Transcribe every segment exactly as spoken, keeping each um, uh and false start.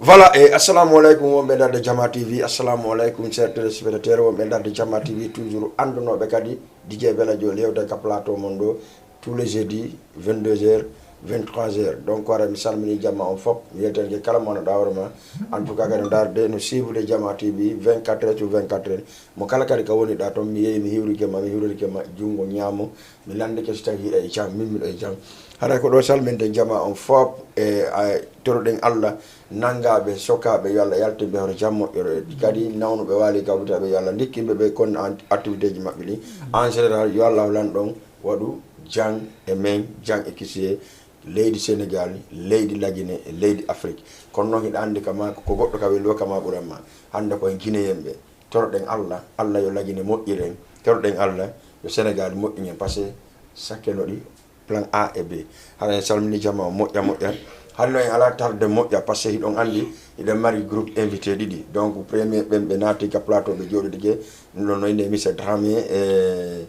Voilà, e assalamu aleykum wonɓe darde Jama T V. Assalamu aleykum, chers téléspectateurs wonɓe darde Jama T V, toujours anndunooɓe kadi D J Bella Joe yewta ka plateau mon ɗo tous les jeudis, vingt-deux heures, vingt-trois heures. Donc ara mi salmini jama on fof, mi yewtere kala mo ano ɗawre ma. En tout cas kadi no darde no siibude Jama T V vingt-quatre heures sur vingt-quatre heures. Mo kala kadi ka woni ɗa toon, mi yehi mi hiwrike ma, mi hiwrike ma junngo ñaamo. Mi lanndike so tawi hiɗa e jam, min miɗo e jam. Haray ko ɗo salminde jama on fof e a toroɗen Allah nanngaɓe, sokaaɓe, yo Allah yaltin ɓe hoto jam moƴƴoro. Kadi nawnuɓe waali kawritaɓe, yo Allah ndikkinɓe ɓe kon activité ji maɓɓe ɗi. En général, yo Allah lan ɗon waɗu jang e men, jang e kisiye, leydi Sénégal, leydi Lagine, e leydi Afrique. Kono noon hiɗa anndi kama ko goɗɗo ka weli o kama ɓuran ma. Hannde koye Guinéen ɓe. Toroɗen Allah, Allah yo Lagine moƴƴiren. Toroɗen Allah yo Sénégal moƴƴinen, parce que sakke no ɗi plan A e B. Hara en salmini jama o moƴƴa moƴƴa. Hannde en ala tarde moƴƴa, parce que hiɗon anndi hiɗen mari groupe invité ɗiɗi. Donc premier ɓen ɓe naati ka plateau ɓe jooɗodike, ɗum ɗon no inde Monsieur Dramé e,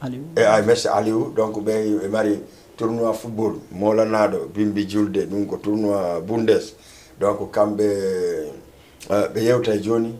Aliou. E ay Monsieur Aliou. Donc ɓe ɓe mari tournoi football molanaɗo bimbi julde, ɗum ko tournoi Bundes. Donc kamɓe, eh, ɓe yewta e jooni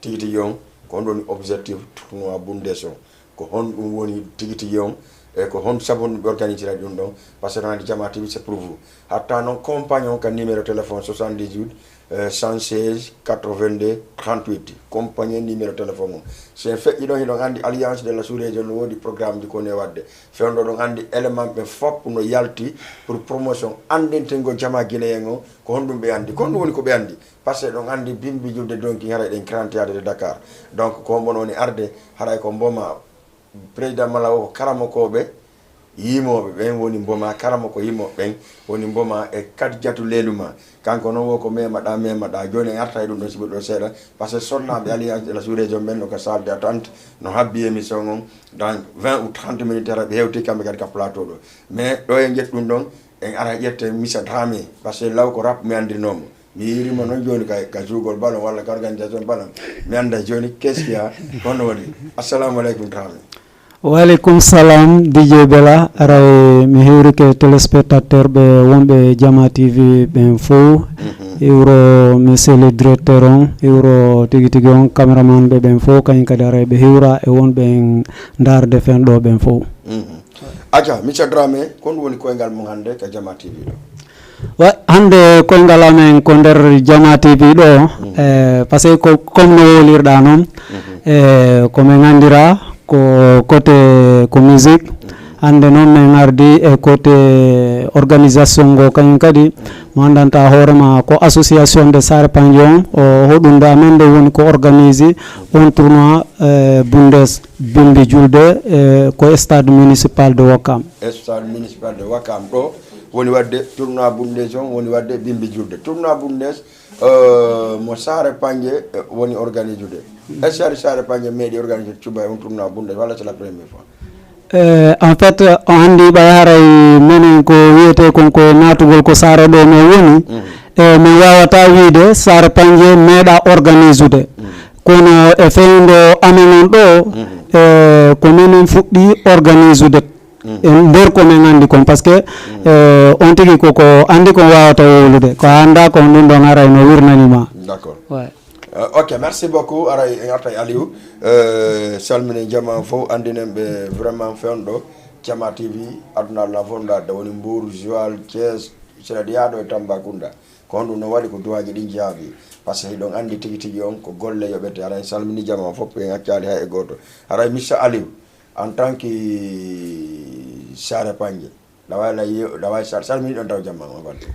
tigi tigi on ko honɗum woni objectif tournoi Bundes on, ko honɗum woni tigi tigi on, e ko hon sabu ɓe organisira ɗum ɗon. Parce que tan Jama T V c'est pour vous. Hatta noon compagnie on ka numéro téléphone soixante-dix-huit, euh, cent seize, quatre-vingt-deux, trente-huit. Compagnie numéro téléphone on. Si en feƴƴi ɗon, hiɗon anndi Alliance de la Sous-Région no woodi programme ji ko ne waɗde. Fewndo ɗon anndi élément ɓe fof no yalti pour promotion anndintingo jama Guinéen on ko honɗum ɓe anndi. Ko honɗum woni ko ɓe anndi. Parce que ɗon anndi bimbi julde donki hara eɗen quarante yaade de Dakar. Donc ko hombo woni arde haray ko mboma président mala o ko karamokooɓe yimooɓe ɓen woni mboma, karamoko yimooɓe ɓen woni mboma e Kadijatu Leluma. Kanko noon wo ko mema ɗa, mema ɗa. Jooni en arta e ɗum ɗon sibu ɗo seeɗa. Parce que sonnaaɓe Alliance de la Sous-Région ɓen no ka salle d'attente, no habbi émission on. Dans vingt ou trente minutes hara ɓe hewti kamɓe kadi ka plateau ɗo. Mais ɗo en ƴet ɗum ɗon, en ara ƴette Missa Dramé. Parce que law ko rap mi anndirnoo mo. Mi yiirima noon jooni ka, ka jougol ballon walla ka organisation ballon. Mi annda jooni qu'est-ce qu'il y a, honno waɗi. Assalamu aleykum Dramé. Wa aleykum salam, D J Bella. Aray mi hiwrike téléspectateur ɓe wonɓe Jama T V ɓen fof. Mhm. Hiwro monsieur le directeur on, hiwro tigi tigi on, caméraman ɓe ɓen fof, kañum kadi aray ɓe hiwra e wonɓe en ndaarde fen ɗo ɓen fof. Mhm. Aca, Missa Dramé, ko honɗum woni koyngal mon hannde ka Jama T V ɗo? Wa, hannde koyngal amen ko nder Jama T V ɗo, eh, parce que ko, comme no wolirɗa noon, eh, ko min anndira ko côté ko musique. Hannde noon min ardi e côté organisation ngo kañum kadi, mo anndanta hoorema ko association de Sare Panji on, o hoɗunde amen nde woni ko organise on tournoi, eh, Bundes bimbi julde, eh, ko stade municipal de Ouakam. Stade municipal de Ouakam ɗo woni waɗde tournoi Bundes on, woni waɗde bimbi julde. Tournoi Bundes, eh, mo Sare Panji, eh, woni organisude. Est-ce que Sare Panji meeɗi organisude cuba e on tournoi Bundes walla c'est la première fois? Eh, en fait, on anndi ɓay haray menen ko wiyete kon ko naatugol ko Sare ɗo no woni. Mhm. Eh, min wawata wiide Sare Panji meeɗa organisude. Mhm. Kono e fewndo amen on ɗo, mhm, eh, ko minen fuɗɗi organisude. Mm. E nder ko min anndi kon, parce que, mm, eh, on tigi ko, ko anndi kon wawata wowlude. Ko a annda kon ɗum ɗon aray no wirnani ma. D'accord. Ouais. Euh, ok, merci beaucoup. Aray en arta e Aliou. Euh, salminen jama fof, anndinen ɓe vraiment fewndo Jama T V, aduna la fonda, da woni Mbour, Joal, Thiès, Sénégal, yaado e Tambacounda. Ko honɗum no waɗi ko duwaaji ɗin jaabi? Parce que hiɗon anndi tigi tigi on ko golle yoɓete. Aray en salmini jama fof, en accaali hay e gooto. Aray Missa Aliou, en tant que Sare Panji, ɗa wawi la ye-, ɗa wawi sal-, salmini ɗon taw jamma on balɗe.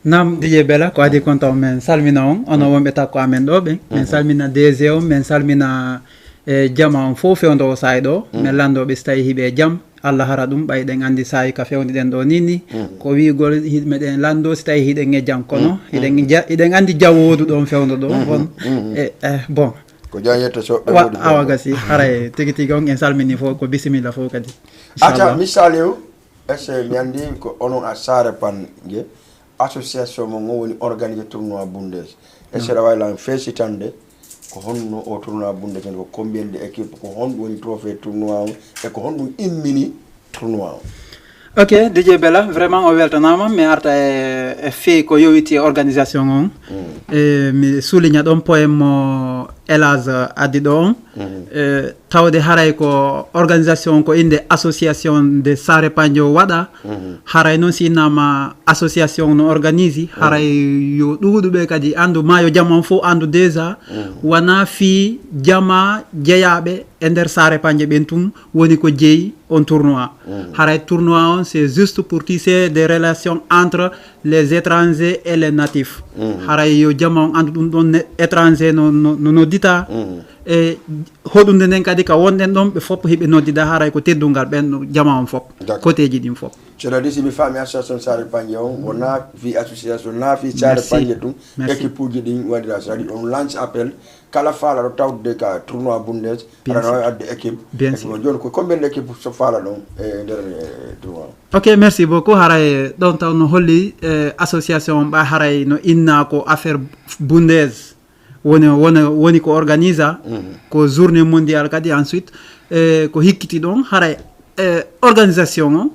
Naam, D J Bella, ko adi kon taw men salmina on, onon wonɓe takko amen ɗo ɓen. Men salmina D G on, men salmina, eh, jama on fof fewndo o saay ɗo. Men lanndo ɓe si tawi hiɓe e jam. Allah hara ɗum, ɓay ɗen anndi saay ka fewndi ɗen ɗo ni ni. Ko wi'ugol hi-, meɗen lanndo si tawi hiɗen e jam. Kono hiɗen ja-, hiɗen anndi jam woodu ɗon fewndo ɗo. Bon. E, eh, bon. Ko jam yetto soɓɓe. Wa-, woodu awa fof. Gasi, haray tigi tigi on en salmini fof, ko bisimilla fof kadi. Aca, inchallah. Missa Aliou, est-ce que mi anndi ko onon a Sare Panji, association mo ngon woni organisé tournoi Bundes. Est-ce que aɗa wawi lan feesitande ko honno o tournoi Bundes, ko combien de équipe, ko honɗum woni trophée tournoi on, e ko honɗum immini tournoi on? Ok, DJ Bella, vraiment o weltanama. Mi arta e, e fii ko yowiti e organisation on. E mi souligne ɗon point mo Elage addi ɗo on. E tawde haray ko organisation on ko inde association de Sare Panjo waɗa. Haray noon si innama association no organise, haray yo ɗuuɗuɓe kadi andu, ma yo jama on fof andu déjà. Wona fii jama jeyaɓe e nder Sare Panje ɓen tun woni ko jeyi on tournoi. Haray tournoi on, c'est juste pour tisser des relations entre les étrangers et les natifs. Haray yo jama on andu ɗum ɗon, ne- étranger no, no, no noddita. E hoɗunde nden kadi ka wonɗen ɗon, ɓe fof hiɓe noddida, haray ko teddungal ɓen no jama on fof. D'accord. Koteji ɗin fof. Cela dit, si mi faami association Sare Panje on, wona fi association, na fi Sare Panje tun, équipe uji ɗin waɗira. C'est-à-dire, on lance appel, kala faalaɗo tawde ka tournoi Bundes, aɗa wawi adde équipe. Bien sûr. Jooni ko combien d'équipe so faala ɗon e nder, eh, tournoi? Ok, merci beaucoup. Haray ɗon taw no holli, eh, association on ɓa haray no inna ko affaire Bundes woni, woni, woni ko organisa, ko journée mondiale kadi ensuite, eh, ko hikkiti ɗon haray, eh, organisation on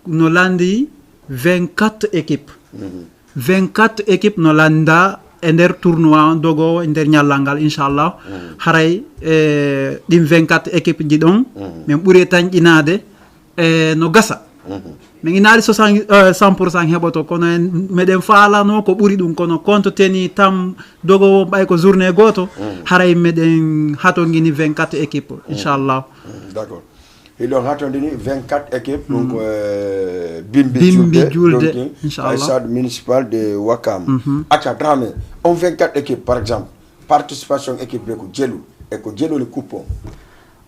no landi vingt-quatre équipes. Vingt-quatre équipes no landa e nder tournoi on dogowo e nder ñallal ngal, inchallah. Haray, eh, ɗin vingt-quatre équipes ji ɗon, min ɓuri e tanƴinade, e no gasa. Min inaali soixante, eh, cent pour cent heɓoto, kono en, meɗen faalano ko ɓuri ɗum, kono compte tenu tan dogowo ɓay ko journée goto, haray meɗen hatongini vingt-quatre équipes, inchallah. D'accord. Hiɗon hatondini vingt-quatre équipes, donc, euh, bimbi Bimbi julde, julde, donc, inchallah. Stade municipal de Wakam. Acca Dramé, on vingt-quatre équipes, par exemple, participation équipe ɓe ko jelu, e ko jelu woni coupon.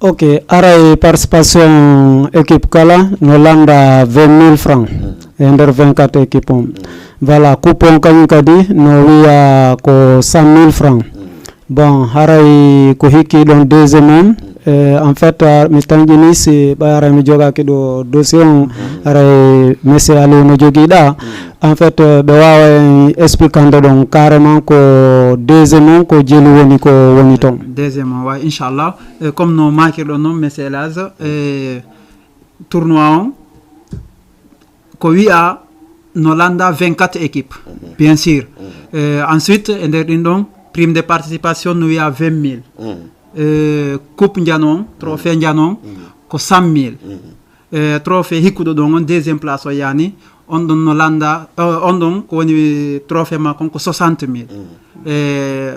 Ok, aray participation équipe kala no landa vingt mille francs e nder vingt-quatre équipe on. Voilà, coupon kañum kadi no wiya ko cent mille francs. Bon, haray ko hikki ɗon deuxième on, eh, en fait, ah, mi tanƴini si ɓay haray mi jogaki ɗo dossier on, haray monsieur Aliou no jogui ɗa. En fait, eh, ɓe wawa en expliquande ɗon carrément ko deuxième on, ko jelu woni ko woni ton. Deuxième on, wa, inchallah. Eh, comme no makirɗon noon, monsieur Elage, eh, tournoi on, ko wiya no landa vingt-quatre équipes, bien sûr. Eh, ensuite, e nder ɗin ɗon, prime de participation no wiya vingt mille. Eh, coupe njano on, trophée njano on, ko cent mille. Eh, trophée hikkuɗo ɗon on, deuxième place o yani, on ɗon no landa, eh, on ɗon ko woni trophée makko on ko soixante mille. Eh,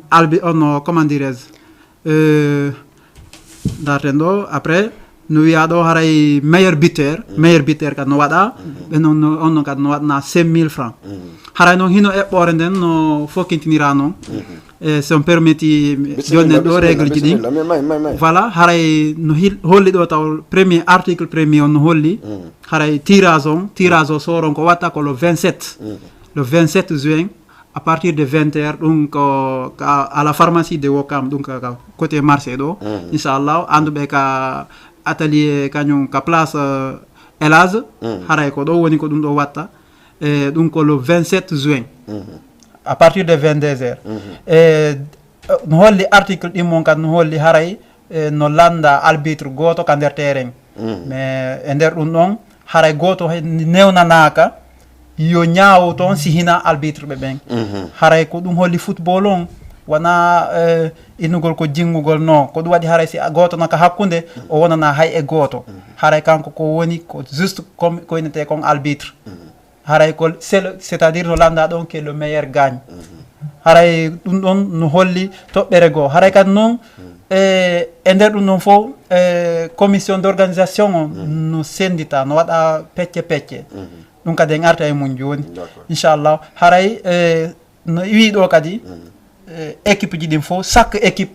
albi-, on no, comment dirais-je, eh, darten ɗo, après, no wiya ɗo haray meilleur buteur, meilleur buteur kadi no waɗa, ɓe noon, no, on noon kadi no waɗana cinq mille francs. Haray noon hino eɓɓore nden no fokintinira noon. Eh, si on permetti, jonnen ɗo règle ji ɗin. Voilà, haray no hil-, holli ɗo taw premier article premier on no holli. Haray tirage on, tirage o soron ko watta ko le vingt-sept. Le vingt-sept juin, à partir de vingt heures, ɗum ko ka, à la pharmacie de Wokam, ɗum ka, ka côté marché ɗo. Inchallah, anduɓe ka atelier kañum ka place, euh, Elage, haray ko ɗo woni ko ɗum ɗo watta. E ɗum ko le vingt-sept juin, à partir de vingt-deux heures. E no holli article ɗin mon kadi no holli haray, e, no landa arbitre goto ka nder terrain. Mais e nder ɗum ɗon, haray goto he newnanaka yo ñaawo toon si hina arbitre ɓe ɓen. Haray ko ɗum holli football on, wona, eh, innugol ko jingugol, no. Ko ɗum waɗi haray si a-, gooto naka hakkunde, o wonana hay e gooto. Haray kanko ko woni ko juste comme ko innete kon arbitre. Haray ko c'est le, c'est-à-dire no landa ɗon que le meilleur gagne. Haray ɗum ɗon no holli toɓɓere goo. Haray kadi noon, e, e nder ɗum ɗon fof, e, commission d'organisation on no sendita, no waɗa pecce pecce. Ɗum kadi en arta e mum jooni. D'accord. Inchallah. Haray, e, no iwi ɗo kadi, e, équipe ji ɗin fof, chaque équipe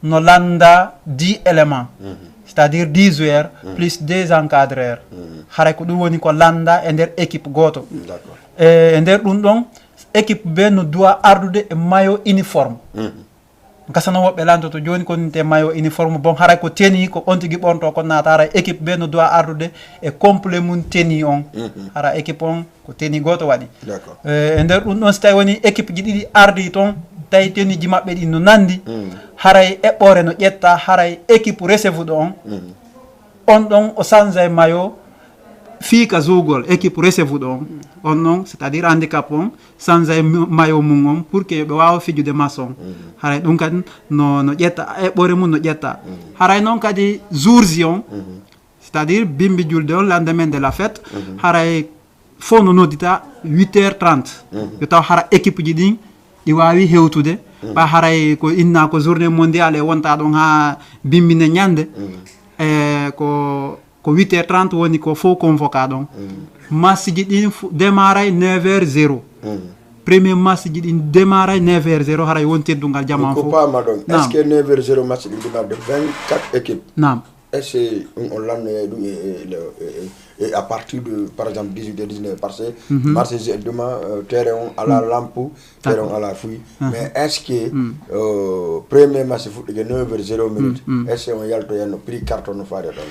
no landa dix éléments, c'est-à-dire dix joueurs plus deux encadreurs. Haray ko ɗum woni ko landa e nder équipe gooto. D'accord. E, e nder ɗum ɗon, équipe be no doit ardude e maillot uniforme. Gasano woɓɓe lantoto jooni ko nte maillot uniforme, bon, haray ko tenue, ko on tigi ɓornto kon naata, haray équipe be no doit ardude e complet mum tenue on. Hara équipe on ko tenue gooto waɗi. D'accord. Eh, e nder ɗum ɗon, si tawi woni équipe ji ɗiɗi ardi toon, tawi tenue ji maɓɓe ɗi no nandi, haray eɓɓore no ƴetta, haray équipe recevuɗo on, on ɗon o sanjay maillot, Fii ka zuugol équipe receveuɗo on, on non, c'est-à-dire handicap on, sanzay mayo mum on pour que ɓe waawa fijude match on. Haray ɗum kadi no no ƴetta eɓɓore mum no ƴetta. Haray noon kadi jours ji on, c'est-à-dire bimbi julde on, lendemain de la fête, haray fof no noddita huit heures trente. Yo taw hara équipe ji ɗin ɗi waawi hewtude. Ɓa haray ko inna ko journée mondiale e wonta ɗon haa bimbi ne ñande. E ko ko huit heures trente woni ko fof convoqué ɗon. Match ji ɗin démarray neuf heures zéro. Premier match ji ɗin démarray neuf heures zéro, haray won teddungal jamaa fof. Ko paama ɗon. Est-ce que neuf heures zéro match ɗin démarre de vingt-quatre équipes? Naam. Est-ce que on lannoyay ɗum e, e, e, e à partir de, par exemple, dix-huit et dix-neuf, parce que match ji duma, euh, terrain on ala lampe, terrain on ala fuy. Mais est-ce que, euh, premier match fuɗɗike neuf heures zéro minute, est-ce que on yaltoyanno prix carton no faade ɗon?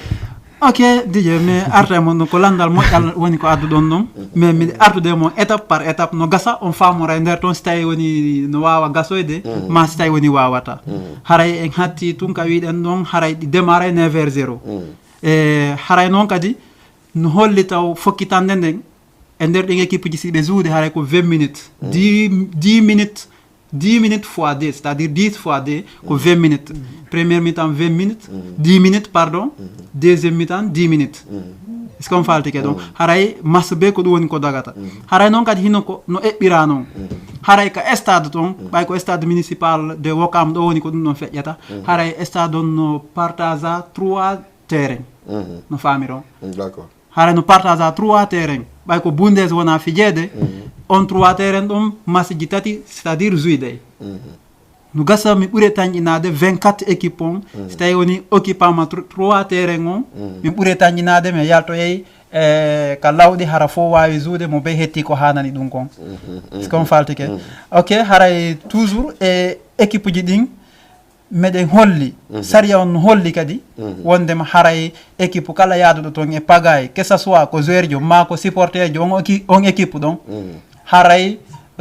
Ok, Didier, mais arta e mon ɗum ko landal moƴƴal woni ko adduɗon ɗon. Mais miɗo artude mon étape par étape no gasa on faamora e nder toon si tawi woni no waawa gasoyde, ma si tawi woni waawata. Haray en hatti tun ka wiɗen ɗon, haray ɗi démarray neuf heures zéro. E haray noon kadi no holli taw fokkitande nden e nder ɗin équipe ji si ɓe zuude haray ko vingt minutes. Dix, dix minutes, dix minutes fois deux, c'est-à-dire dix fois deux ko vingt minutes. Première mi-temps vingt minutes, dix minutes, pardon, deuxième mi-temps dix minutes. Est-ce qu'on faltike ɗon? Haray match be ko ɗum woni ko dagata. Haray noon kadi hino ko no eɓɓira noon. Haray ka stade toon, ɓay ko stade municipal de Ouakam ɗo woni ko ɗum ɗon feƴƴata. Haray stade on no partage trois terrain. No faamiron? D'accord. Haray no partage trois terrain. Ɓay ko Bundes wona fijeede, on trois terrain ɗum match ji tati, c'est-à-dire joué ɗay. No gasa mi ɓure tanƴinaade vingt-quatre équipe on, si tawi woni occupama tr-, trois terrain on, mi ɓure tanƴinaade, mi yaltoyay, eh, ka lawɗi hara fof waawi joué mo be hetti ko haanani ɗum kon. Est-ce qu'on faltike? Ok, haray toujours e équipe ji ɗin, meɗen holli, sariya on no holli kadi, wondema haray équipe kala yaaduɗo toon e pagaay, que ça soit ko joueur jo, maa ko supporter jo, on équi-, on équipe ɗon, haray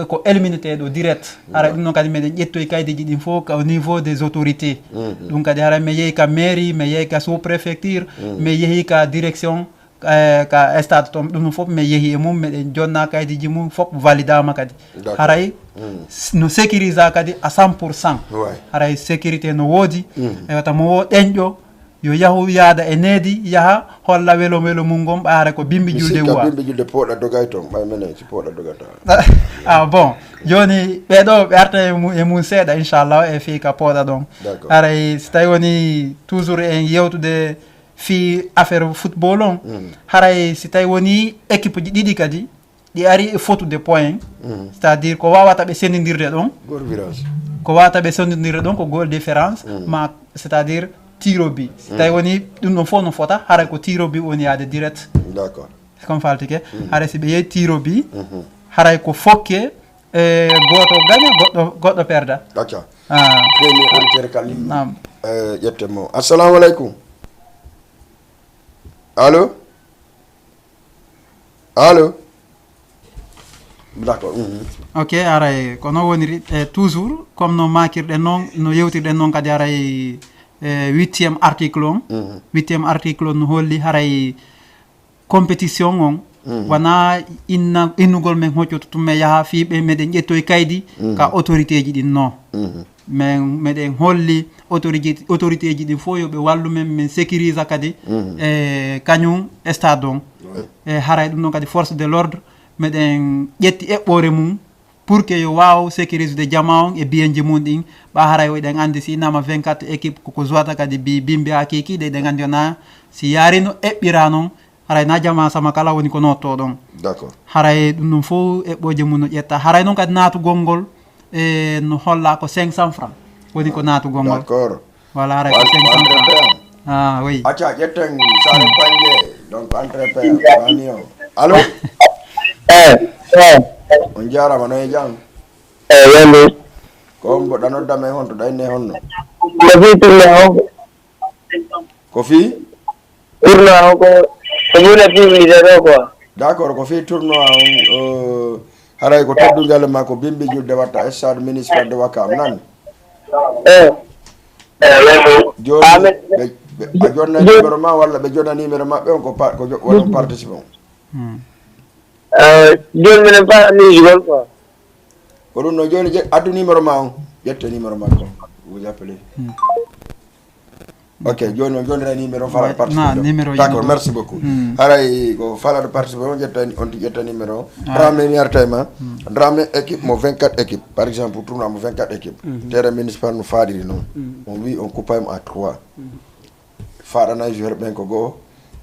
ko éliminé ɗo direct. Haray ɗum noon kadi meɗen ƴettoy kaydiiji ɗin fof ka au niveau des autorités. Ɗum kadi haray mi yehi ka mairie, mi yehi ka sous-préfecture, mi yehi ka direction, eh, ka stade toon, ɗum fof mi yehi e mum, meɗen jonna kaydiiji mum, fof validama kadi. D'accord. Haray s-, no sécurisé kadi à cent pour cent. Ouais. Haray sécurité no woodi. E wata mo wo ɗenƴo, yo yahu yaada e needi, yaha holla welo welo mum ngon, ɓay haray ko bimbi julde sikka wa. Bimbi julde pooɗa dogay toon, ɓay menen si pooɗa dogata. Ah, bon. Jooni, ɓee ɗo, ɓe arta e mu-, e mum seeɗa, inchallah, e fii ka pooɗa ɗon. D'accord. Haray si tawi woni toujours en yewtude fii affaire football on, haray si tawi woni équipe ji ɗiɗi kadi, ɗi ari e fotude point, c'est-à-dire ko wawata ɓe sendindirde ɗon, goal virage, ko wawata ɓe sendindirde ɗon ko goal différence, ma c'est-à-dire tir au but. Si tawi woni ɗum ɗon fof no fota, haray ko tir au but woni yaade direct. D'accord. Est-ce qu'on faltike? Haray si ɓe yehi tir au but, haray ko fokke, e gooto gaña, goɗɗo, goɗɗo perda. Acca. Ah. Premier auditeur Kali. Naam. Eh, ƴette mo. Assalamu aleykum. Allo? Allo? D'accord. Ok, haray ko noon woniri, e toujours, comme no maakirɗen noon, no yewtirɗen noon kadi haray, e huitième article on. Huitième article on no holli haray compétition on, wona inna, innugol men hoccoto tun men yaha fii ɓe meɗen ƴettoy kaydi ka autorité ji ɗin non. Men, meɗen holli autorité, autorité ji ɗin fof yo ɓe wallu men, men sécurise kadi, e kañum stade on. E haray ɗum ɗon kadi force de l'ordre, meɗen ƴetti eɓɓoore mum pour que yo waaw sécurise de jamaa on e biyenji mum ɗin. Ɓa haray o eɗen anndi si innama vingt-quatre équipe koko jouata kadi bi-, bimbi haa kiikiiɗe, eɗen anndi wona si yaari no eɓɓira non, haray na jamaa sama kala woni ko notto ɗon. D'accord. Haray ɗum ɗum fof eɓɓooje mum no ƴetta. Haray noon kadi naatugol ngol, e no holla ko cinq cents francs woni ko naatugol ngol. D'accord. Voilà, haray ko cinq cents francs. Ah, oui. Acca, ƴetten Saare Panje, donc entrepreneur, mami o. Allo? Eh, eh. On jaaraama, no e jam? Eh, yande. Ko on mboɗa nodda men honto, ɗa inne honno? Ko fii tourno on. Ko fii? Tournoi o ko, ko ɓuri publicité ɗo quoi. D'accord, ko fii tournoi on, euh, haray ko teddungal ma ko bimbi julde watta stade municipal de Ouakam nan. Eh. Jooni, ɓe, Ɓe- a jonna numéro ma walla ɓe jonna numéro maɓɓe on ko pa- ko jo- wonnon participant? Hmm. Eh, jooni minen mbaɗa musique on quoi. Ko ɗum no jooni je- addu numéro ma on, ƴette numéro makko, vous appelez. Hmm. Ok, jooni on jonndiray numéro fala Ouais, participant. Na numéro d'accord yimɓe. Merci beaucoup. Hmm. Haray ko fala participant on ƴetta, on ti ƴetta numéro. Ah. Drame mi arta e ma. Hmm. Drame équipe mo vingt-quatre équipe, par exemple tournoi mo vingt-quatre équipe. Hmm. Terrain municipal no faɗiri noon. Hmm. On wi on coupa mo à trois. Hmm. Faɗana joueur ɓen ko goo.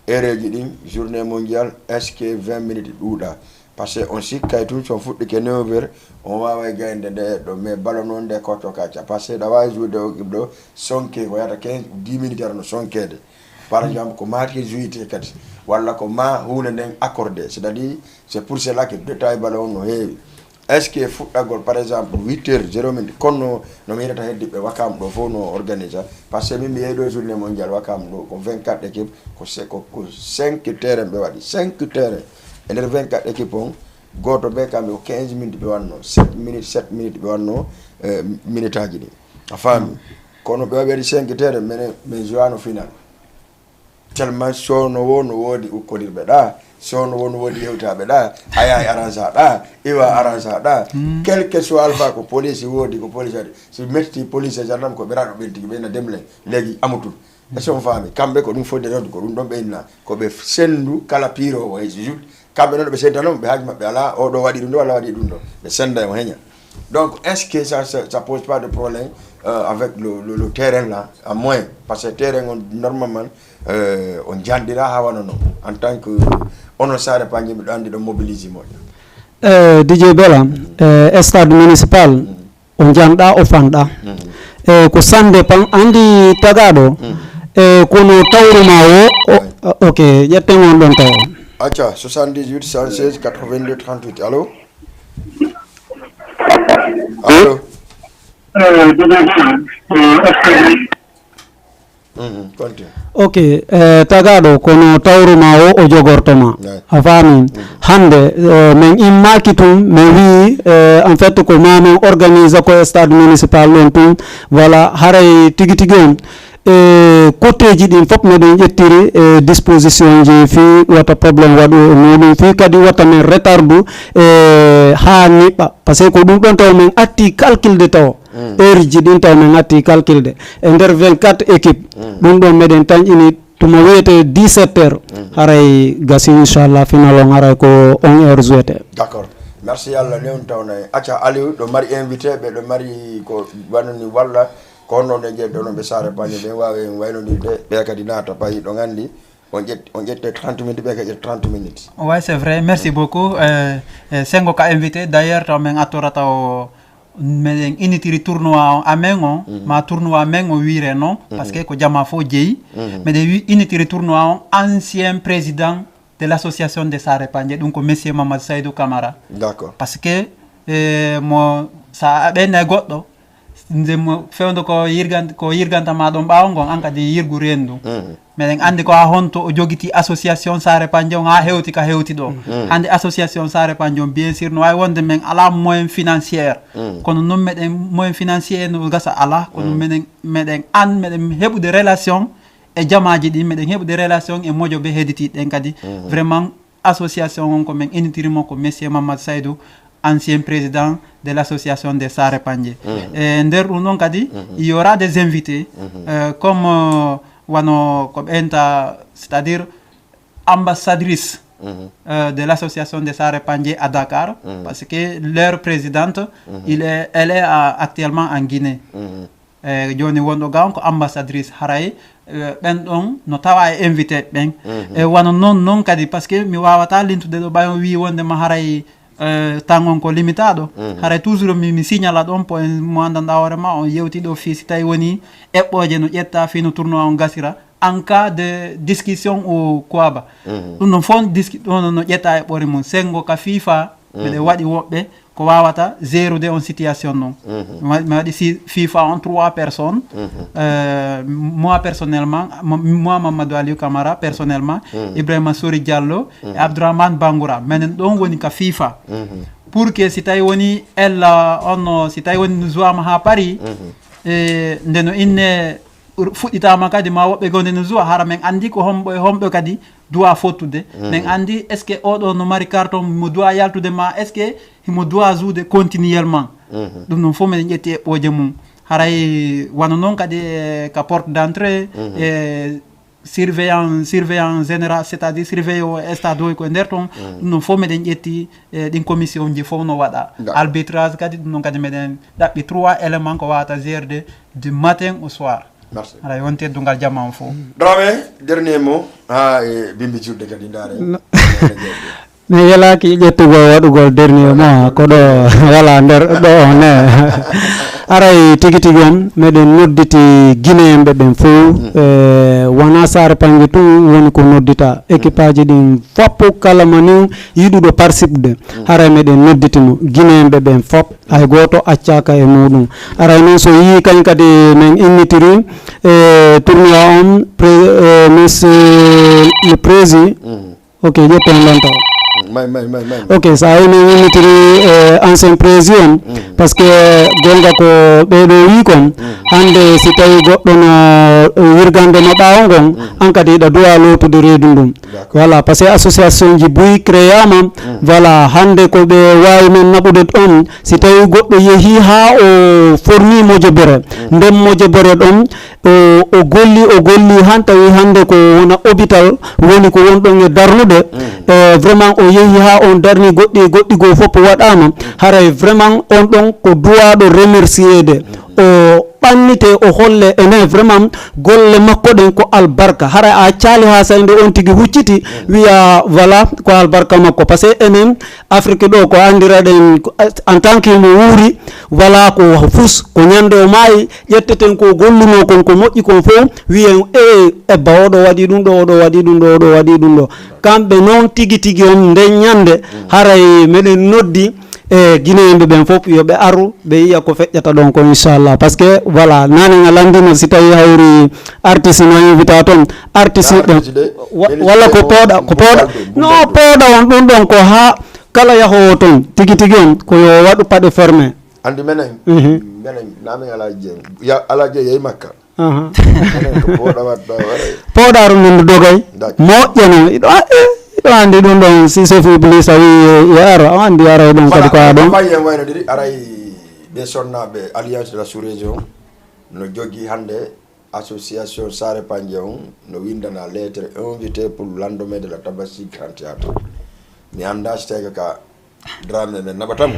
Ereji ɗin, journée mondial, est-ce que vingt minutes ɗuuɗa? Parce que on sikkay tun so on fuɗɗike neuf heures, on waaway gaynde nde ɗo, mais ballon noon nde kocco kacca. Parce que ɗa waawi jouer o ɗo sonke ko yata quinze, dix minutes ara no sonkeede. Par exemple ko ma ke jouite kadi, walla ko ma huunde nden accordé, c'est-à-dire c'est pour cela que détail ballon no heewi. Est-ce que fuɗɗagol par exemple huit heures zéro minute, kono no mi yiɗata heddiɓe Wakam ɗo fof no organisa? Parce que min mi yehi ɗo journée mondial Wakam ɗo ko vingt-quatre équipe, ko se- ko ko cinq terrain ɓe waɗi, cinq terrain. E nder vingt-quatre équipe on, gooto ɓe kamɓe ko quinze minutes ɓe wanno, sept minutes, sept minutes ɓe wanno, eh, minute aji ɗi. A faami? Kono ɓe waɗi cinq terrain, minen min jouano final. Tellement soono wo no woodi ukkodirɓe ɗa, soono wo no woodi yewtaɓe ɗa, aya e aransa ɗa, iwa aransa ɗa. Quel que soit alpha, ko police woodi, ko police waɗi. Si metti police e gendarme ko ɓe raɗo ɓen tigi ɓe na demle legi amutul. E so on faami kamɓe ko ɗum fodde noon, ko ɗum ɗon ɓe inna ko ɓe sendu kala pirowo e juge. Kamɓe noon ɓe sentano ɓe haaju maɓɓe ala o ɗo waɗi ɗum ɗo walla waɗi ɗum ɗo, ɓe senda mo heña. Donc est ce que ça, ça, ça pose pas de problème, euh, avec le, le, le terrain là, à moins? Parce que terrain on normalement, euh, on janɗira ha wano noon en tant que onon Saare Panje, miɗo anndi ɗon mobilise moƴƴa. Eh, D J Bela, eh, stade municipal, o janɗa, o fanɗa. Eh, ko ça dépend, anndi tagaɗo, eh, kono tawruma o, o, ok, ƴetten on ɗon taw. Acca, soixante-dix-huit, cent seize, quatre-vingt-deux, trente-huit. Allô? Allô? Eh, D J Bela, eh, est-ce que Mhm, continue. Ok, eh, tagaɗo, kono tawruma o, o jogorto ma. Ouais. A faami? Mhm. Hannde, eh, min immaki tun, min wi, eh, en fait, ko ma min organise ko e stade municipal ɗon tun. Voilà, haray tigi tigi on, eh, kotteji ɗin fof meɗen ƴettiri, eh, disposition ji fii wata problème waɗu e muɗum, fii kadi wata min retardu, eh, ha niɓɓa. Parce que ko ɗum ɗon taw min atti calculde taw. Mm. Heure ji ɗin taw min atti calculde. E nder vingt-quatre équipe, mm, ɗum ɗon meɗen tanƴini tuma wiyete dix-sept heures. Mm. Haray gasi, inchallah, final on haray ko on heure jouete. D'accord. Merci Allah, newni tawna en. Acca, Aliou, ɗo mari invité, ɓe ɗo mari ko wano ni walla ko honno ne jeeɗi ɗo no ɓe Saare Panje ɓe waawi en waynodirde, ɓe kadi naata payi ɗo nganndi. On ƴet-, on ƴette trente minutes, ɓe kadi ƴetta trente minutes. Ouais, c'est vrai. Merci beaucoup. Euh, euh, Sengo ka invité. D'ailleurs, taw min attorata o, meɗen initiri tournoi on amen on, mhm, ma tournoi men o wiire non, mhm, parce que ko jama fof jeeyi. Mhm. Meɗen wi-, initiri tournoi on ancien président de l'association de Saare Panje, ɗum ko monsieur Mamadou Saydou Camara. D'accord. Parce que, eh, mo, sa a ɓeyna e goɗɗo, nde mo fewndo ko yirgan-, ko yirganta ma ɗon ɓaawo ngon, an kadi yirgu reendu. Mhm. Meɗen anndi ko haa honto o jogiti association Saare Panje on haa hewti ka hewti ɗo. Mhm. Hannde association Saare Panje on, bien sûr, no waawi wonde men alaa moyen financier. Mhm. Kono noon meɗen moyen financier no gasa alaa, kono, mhm, meɗen, meɗen an, meɗen heɓude relation e jamaaji ɗin, meɗen heɓude relation e mojoɓe heeditiiɓe ɗen kadi. Mhm. Vraiment, association on ko men initiri mo ko monsieur Mamadou Saydou, ancien président de l'association des Saare Panje. Mhm. E nder ɗum ɗon kadi, mhm, il y aura des invités, mhm, euh, comme, euh, wano ko ɓenta, c'est-à-dire ambassadrice, mhm, euh, de l'association des Saare Panje à Dakar, mhm, parce que leur présidente, mhm, il est, elle est, euh, actuellement en Guinée. Mhm. E jooni wonɗo ga on ko ambassadrice, haray, e, ɓen ɗon no tawa e invité ɓen. Mhm. E wano non, non kadi, parce que mi wawata lintude ɗo ɓay on wi wonde ma haray, e, tan on ko limitaɗo. Mhm. Haray toujours mi, mi signala ɗon point mo andanɗa hoore ma on yewti ɗo fii si tawi woni eɓɓoje no ƴetta fii no tournoi on gasira en cas de discussion ou quoi ba. Mhm. Ɗum ɗon fof diski-, ɗon no ƴetta eɓɓore mum. Sengo ka FIFA, mhm, meɗen waɗi woɓɓe ko wawata gérude on situation noon. Mhm. Mi wa-, mi waɗi si FIFA on trois personnes. Mhm. Euh, moi personnellement, mo-, moi Mamadou Aliou Camara personnellement, mhm, Ibrahima Sory Diallo, mhm, e Abdourahmane Bangoura. Menen ɗon woni ka FIFA. Mhm. Pour que si tawi woni elle, euh, on, si tawi woni no jouama ha Paris, mhm, e nde no inne fuɗɗitaama kadi, ma woɓɓe gonde no joue, hara men anndi ko homɓe e homɓe kadi duwa fottude. Min anndi, est ce que oɗo no mari carton mo duwa yaltude, ma est ce que himo duwa joude continuellement? Ɗum ɗon fof meɗen ƴetti eɓɓooje mum. Haray wano noon kadi e ka porte d' entrée, e surveillant surveillant général, c'est à dire surveillant o stade o ko e nder toon. Ɗum ɗon fof meɗen ƴetti e ɗin commission ji fof no waɗa. Arbitrage kadi, ɗum ɗon kadi meɗen ɗaɓɓi trois éléments ko wawata gérde du matin au soir. Merci. Aray, on teddungal jama on fof. Drame, dernier mot. Ha e bimbi julde kadi ndaare. Mi yelaaki ƴettugol waɗugol dernier mot, ko ɗo wala nder ɗo ne. Aray, tigi tigi on, meɗen nodditi Guinéen ɓe ɓen fof. E, wona Saare Pannge tun woni ko noddita. Équipe aji ɗin fop kala mo ni yiɗuɗo participde. Haray meɗen nodditi mo. Guinéen ɓe ɓen fop, hay gooto accaaka e muɗum. Aray noon, so yii kañ kadi men innitiri, e, tournoi on, pré-, e, monsieur le président. Ok, ƴetten ɗon taw. Ok, so a woni innitiri, e, ancien président, parce que goonga ko ɓeeɗo wii kon, hannde si tawi goɗɗo no wirgande ma ɓaawo ngon, an kadi hiɗa duwa lootude reedu ndun. Voilà, parce que association ji buy créama. Voilà, hannde ko ɓe waawi men naɓude ɗon, si tawi goɗɗo yehi haa o formi mojobere, nden mojobere ɗon o, o golli, o golli, han tawi hannde ko wona hôpital woni ko won ɗon e darnude. E, vraiment o yehi haa on darni goɗɗi, goɗɗi goo fof waɗaama. Haray vraiment on ɗon ko duwaaɗo remerciede. O ɓannite, o holle enen vraiment golle makko ɗen ko albarka. Haray a accaali haa say nde on tigi hucciti, wiya voilà ko albarka makko. Parce que enen Afrique ɗo ko anndiraɗen en tant que mo wuuri, voilà ko fus, ko ñande o maayi, ƴetteten ko gollunoo kon, ko moƴƴi kon fof, wiyen, e, ebba oɗo waɗi ɗum ɗo, oɗo waɗi ɗum ɗo, oɗo waɗi ɗum ɗo. Kamɓe noon tigi tigi on nden ñande, haray meɗen noddi e Guinéen ɓe ɓen fof yo ɓe aru, ɓe yiya ko feƴƴata ɗon ko, inchallah. Parce que, voilà, naane nga lanndino, si tawi hawri artiste no invita toon, artiste ɓe, walla ko pooɗa, ko pooɗa, no pooɗa on ɗum ɗon ko haa kala yahoowo toon, tigi tigi on, ko yo waɗu paɗe fermé. Anndi menen, menen, namin Alaaji Jeey. Ya, Alaaji Jeey yehi Makka. Aha. Menen ko pooɗa waɗɗa waɗa. Pooɗa ɗum ɗum dogay. Moƴƴa no, iɗo a-, e, iɗo anndi ɗum ɗon, si chef public a wi yo, yo aro, a anndi aro ɗum kadi ko a ɗum. Voilà, en waynodiri, aray ɓe sonnaaɓe Alliance de la Sous-Région no jogii hannde association Saare Panje on no winndana lettre invité pour lendemain de la Tabaski Grand Théâtre. Mi anndaa si tawi ka Dramé men naɓata mo.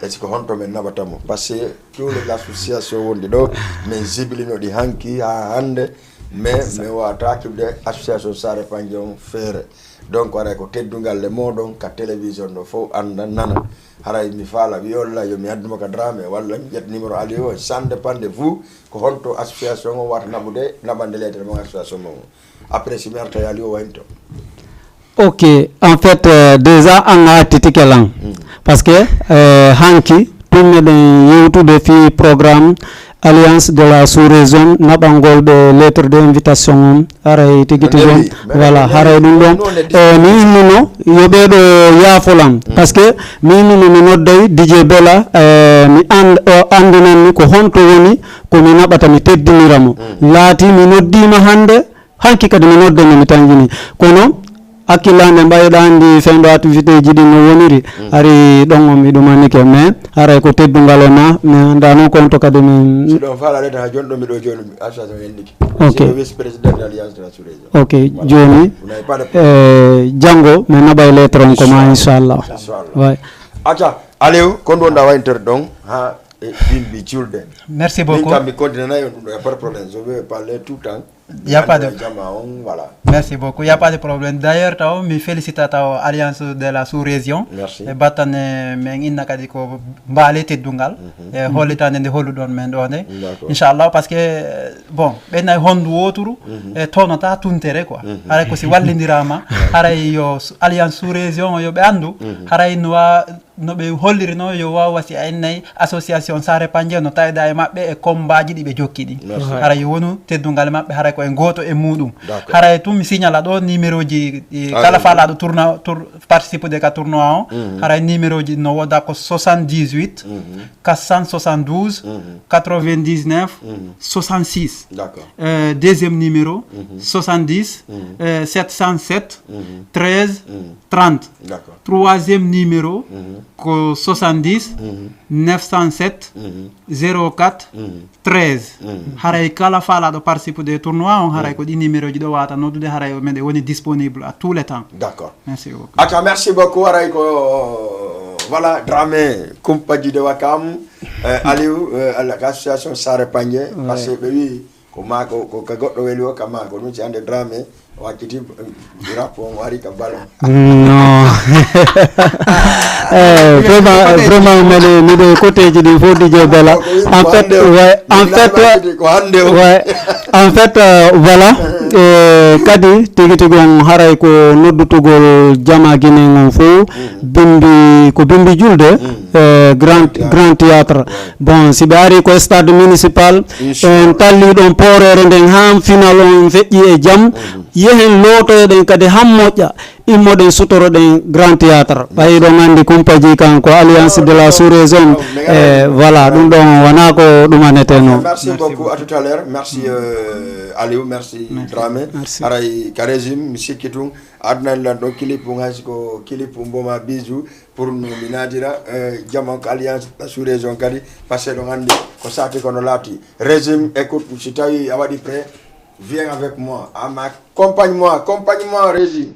Est-ce que honto men naɓata mo? Parce que tous les associations wonɗi ɗo, men jibilino ɗi hanki haa hannde, mais mi wawata keɓde association Saare Panje on feere. Donc, haray ko teddungal le moɗon ka télévision ɗo fof annda nana. Haray mi faala wiyolla yo mi addu mo ka Dramé, walla mi ƴetta numéro Aliou o, sans dépendre de vous, ko honto association on wawata naɓude, naɓande lettre mon association mon. Après, si mi arta e Aliou o waynto. Ok, en fait, euh, déjà an a hattitike lan. Parce que, euh, hanki, tun meɗen yewtude fii programme Alliance de la Sous-Région, naɓangol ɓe lettre de invitation on, haray tigi tigi on, voilà, haray ɗum ɗon. E, mi innino, yo ɓeeɗo yaafo lan. Parce que mi innino mi nodday D J Bella, e, mi and-, o anndinanmi ko honto woni ko mi naɓata, mi teddinira mo. Laati mi noddiima hannde, hanki kadi mi nodde mo, mi tanjini. Kono hakkillande mbayɗa anndi fewndo activité ji ɗin no woniri, hari ɗon on mi ɗumanike, mais haray ko teddungal o na, mi annda noon ko honto kadi min. Si ɗon faala reta ha jooni ɗo miɗo jooni, association hendike. Ok. Si ɗo vice président de l'Alliance de la Sous-Région. Ok, jooni, e, janngo mi naɓay lettre on ko ma, inchallah. Inchallah. Way. Acca, Aliou, ko ɗum wonɗa wayntere ɗon, ha e bimbi julde. Merci beaucoup. Min kam mi continue on ɗum ɗo, y a pas de problème. Je vais parler tout le temps. Y a pas de Jama on, voilà. Merci beaucoup. Y a pas de problème. D'ailleurs, taw mi félicite taw Alliance de la Sous-Région. Merci. E battane men inna kadi ko mbaale teddungal. E hollitande nde holluɗon men ɗo nde. D'accord. Inchallah, parce que, euh, bon, ɓen nay hondu woturu, e tonata tuntere quoi. Haray ko si wallindirama, haray yo s-, Alliance Sous-Région yo ɓe anndu, haray no wa-, no ɓe holliri noon, yo waaw wasi a innay association Saare Panje no tawda e maɓɓe e kombaaji ɗi ɓe jokki ɗi. Merci. Hara yo wonu teddungal maɓɓe, haray ko en gooto e muuɗum. D'accord. Haray tun mi signala ɗo numéro ji, eh, ah, kala oui, faalaaɗo tourna-, tour-, participude ka tournoi o. Mhm. Haray numéro ji no wooda ko soixante-dix-huit, mhm, quatre cent soixante-douze, mhm, quatre-vingt-dix-neuf, mhm, soixante-six. D'accord. Euh, deuxième numéro, mhm, soixante-dix, mhm, euh, sept cent sept, mhm, treize, mhm, trente. D'accord. Troisième numéro, mhm, ko soixante-dix, mhm, neuf cent sept, mhm, zéro quatre, mhm, treize. Mhm. Haray kala faalaaɗo participude e tournoi on, haray, mhm, ko ɗi numéro ji ɗo waawata noddude, haray meɗen woni disponible à tous les temps. D'accord. Merci beaucoup. Aca, merci beaucoup. Haray ko, voilà, Dramé Kumpaji de Wakam, euh, Aliou, euh, à l'association Saare Panje, ouais, parce que ɓe wi ko maako, ko ka goɗɗo weli o, ka maako. Ɗum si hannde Dramé wakkiti, eh, drapeau on wari ka ballon. Non. Eh, vraiment, vraiment, mbeɗe, miɗo e côtéji ɗi fof, D J Bella. En fait, ouais, en fait, ko hannde o. Ouais, en fait, euh, voilà. Eh, kadi, tigi tigi on haray ko noddutugol jama Guinée on fof, mm, bimbi, ko bimbi julde, mm, eh, grand, grand théâtre. Ouais. Bon, si ɓe ari ko stade municipal, inchallah, en talli ɗon pooreere nden haa final on feƴƴi e jam. Mhm. Yehen lootoyoɗen kadi haa moƴƴa, immoɗen sutoroɗen Grand Théâtre. Ɓay ɗon anndi Kumpaji kan ko Alliance de la Sous-Région. Eh, voilà, ɗum ɗon wonaa ko ɗumaneteno. Merci beaucoup, à tout à l'heure. Merci, euh, Aliou, merci, merci, Dramé. Merci. Haray ka régime, mi sikki tun, adnan lan ɗon clip, hay si ko clip Mboma Bijou. Pour no mi naatira, eh, jama ko Alliance sous-région kadi, parce que ɗon anndi ko saati kono laati. Régime, écoute, si tawi a waɗi prêt, viens avec moi. Ama accompagne-moi, accompagne-moi, Régime.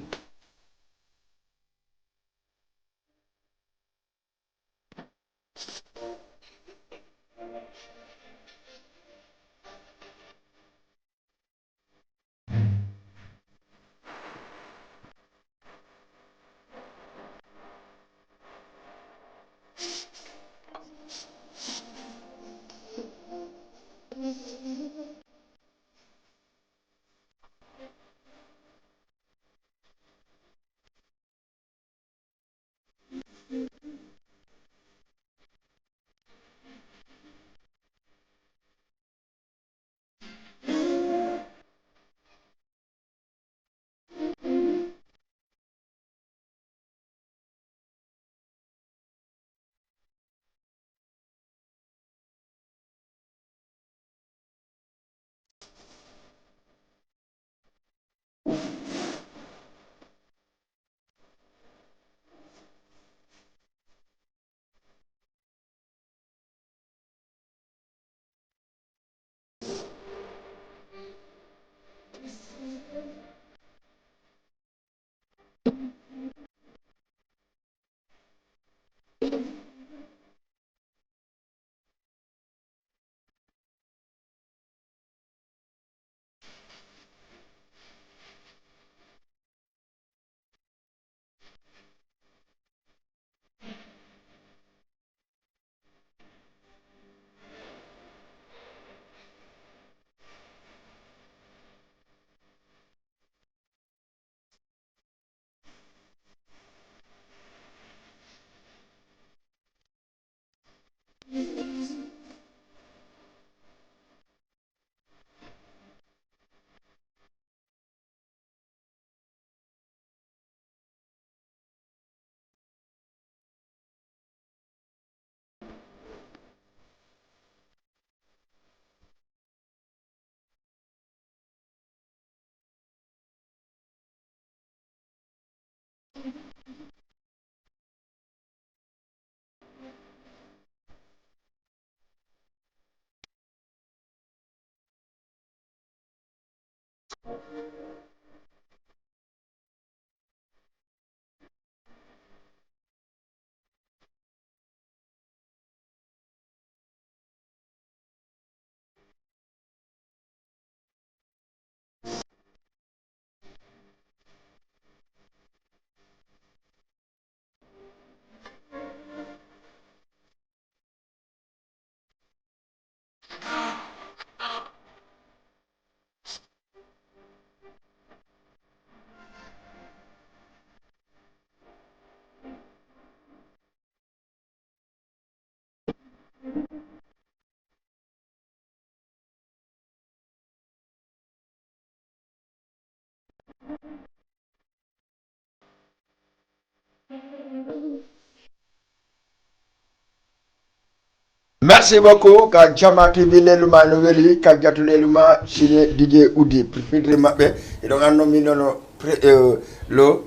Merci beaucoup ka Jama T V, leluma no weli, ka jatu leluma sine D J Udi, fitri maɓɓe. Eɗon anno min nono pre- eh, lo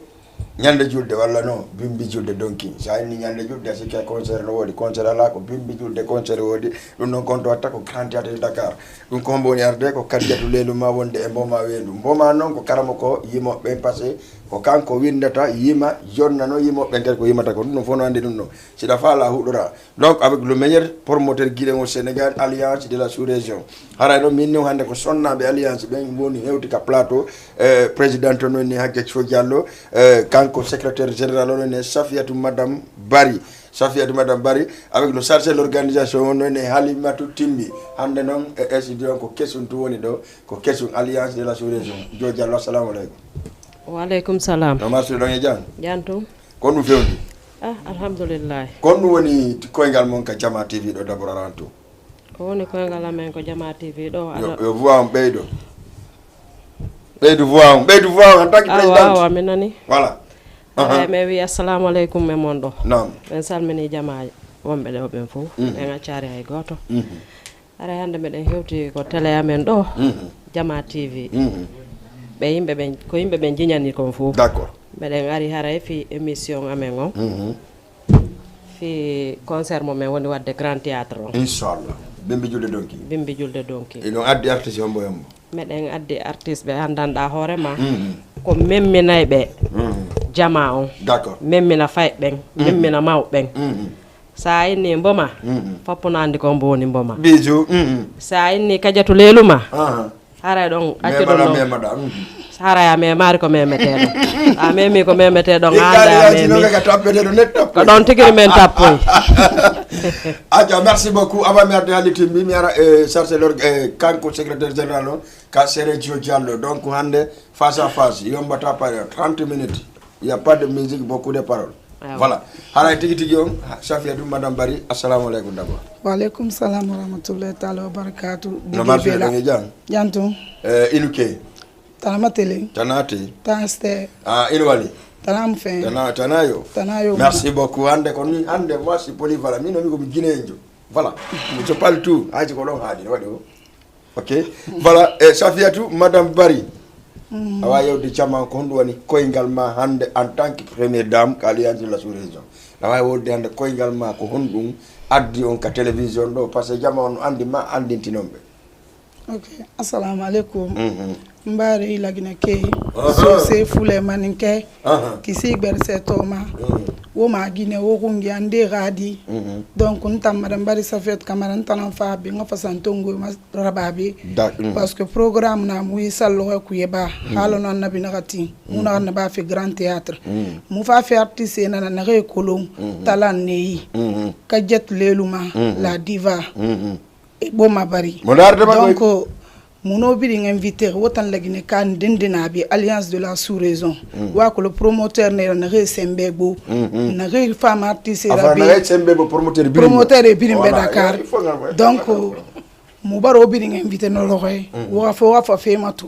ñande julde walla no bimbi julde donki. Sa inni ñande julde, a sikki concert no woodi, concert ala, ko bimbi julde concert woodi. Ɗum noon kon to watta ko Grand Théâtre de Dakar. Ɗum ko hombo woni arde? Ko Kadijatu leluma wonde e Mboma Weendu. Mboma noon ko karamo ko yimoɓe passé, ko kanko windata yima, jonna no yimoɓe kadi ko yimata ko. Ɗum noon fof no andi ɗum ɗo. Siɗa faala huɗora. Donc avec le meilleur promoteur guinéen au Sénégal, Alliance de la sous-région. Haray ɗo min ni hannde ko sonnaɓe Alliance ɓen woni hewti ka plateau. Eh, président to noon ni Hajja Thio Diallo, eh, kanko secrétaire général o noon e Safiatou Madame Bari. Safiatou Madame Bari avec le chargé de l'organisation o noon e Halimatu Timbi. Hannde noon e studio ko kesun tu woni ɗo, ko kesun Alliance de la sous-région. Jo Diallo, assalamu aleykum. Wa aleykum salam. No marsuɗon e jam? Jam tun. Kon ɗum fewndi? Ah, alhamdulillahi. Kon ɗum woni koyngal mon ka Jama T V ɗo d'abord aranto. Ko woni koyngal amen ko Jama T V ɗo. Yo, yo voix on ɓeydo. Ɓeydu voix on, ɓeydu voix on en tant que présidente. Awa, mi nani. Voilà. Aray, mi wi assalamu aleykum e mon ɗo. Naam. En salmini jama wonɓe ɗo ɓen fof. Mhm. En accari hay gooto. Mhm. Aray, hannde meɗen hewti ko télé amen ɗo, Mhm. Jama T V. Mhm. Ɓe yimɓe ɓen, ko yimɓe ɓen jiñani kon fof. D'accord. Meɗen ari haray fi émission amen on. Mhm. Fi concert mo men woni wadde Grand Théâtre on. Inchallah. Bimbi julde donki. Bimbi julde donki. Eɗon addi artiste hombo hombo? Meɗen addi artiste ɓe anndanɗa hoore ma. Mhm. Ko memminayɓe Mhm. jama on. D'accord. Memmina fayɓe ɓen, Mhm. memmina mawɓe ɓen. Mhm. Sa inni Mboma, Mhm. foppo no andi ko mbo woni Mboma. Bijou. Mhm. Sa inni Kajatu leluma, Aha. haray ɗon accu ɗon Memala, ɗon. Memaɗa. Mhm. Haray a memari ko memeteɗo. A memi ko memeteɗo, Ɗi anda a kari yaji memi. Noon ka tappeteɗo net tappo. Ko ɗon tigiri men tappoy. Aja, merci beaucoup. Avant mi arde haaliti, mi ara e chargé l'org-, e kanko secrétaire général o, ka Sergio Diallo. Donc hannde face à face, yombata pas trente minutes. Il y a pas de musique, beaucoup de paroles. Awa. Voilà. Haray tigi tigi on, Safiatou, Madame Bari, assalamu aleykum d'abord. Wa aleykum salam wa rahmatullahi taala wa barakatuh. No marsuɗon e jam? Jam tun. Eh, inu ke? Tanama tele. Tanate. Tan Esther. Ah, inu wali? Tanam fen. Tana, tanayo. Tanayo. Merci beaucoup. Hannde ko ni, hannde moi je suis polyvalent. Min o mi ko mi Guinéen jo. Voilà. Je parle tout. Haji ko ɗon haadi, waɗi o. Ok. Voilà, e Safiatou, Madame Bari. Mm. Awa yewde jama ko honɗum woni koyngal ma hannde en tant que première dame ka Alliance de la sous-région. Awa wonde hannde koyngal ma ko honɗum addi on ka télévision ɗo, parce que jama on andi ma andintinon ɓe. Ok, assalamu aleykum. Mhm. Mbaare ila Gine key, Aha. Sose, Fule, Maninke, Aha. Kisi, Berse, Toma. Mhm. Woma Gine, wo kungi ande gadi. Mhm. Donc, ntam Madame Bari Safiatou Kamara, ntanan fa bi nga fasantongo ma rababi. Da-, mhm. Parce que programme na mu yi sallo ku yeba. Mhm. Halo no annabi na gati. Mu na Mhm. annabi fi Grand Théâtre. Mhm. Mu fa fi artiste na na re kolon. Mhm. Talan neyi. Mhm. Kajet leluma, Mhm. la diva. Mhm. E Boma Bari. Mo ndaarde ma koy. Donc, muno biri nga invité, wotan la Gine kan dindina bi Alliance de la sous-région. Mm. Wa ko le promoteur ne na re sembe bo. Mm, mm. Na re femme artiste Enfin, rabi. Na re sembe bo promoteur biri. Promoteur e biri mbe Voilà, Dakar. Il faut nga, ouais. Donc, mu baro biri nga invité no loxoy. Mm. Wa fo, wa fa fe matu.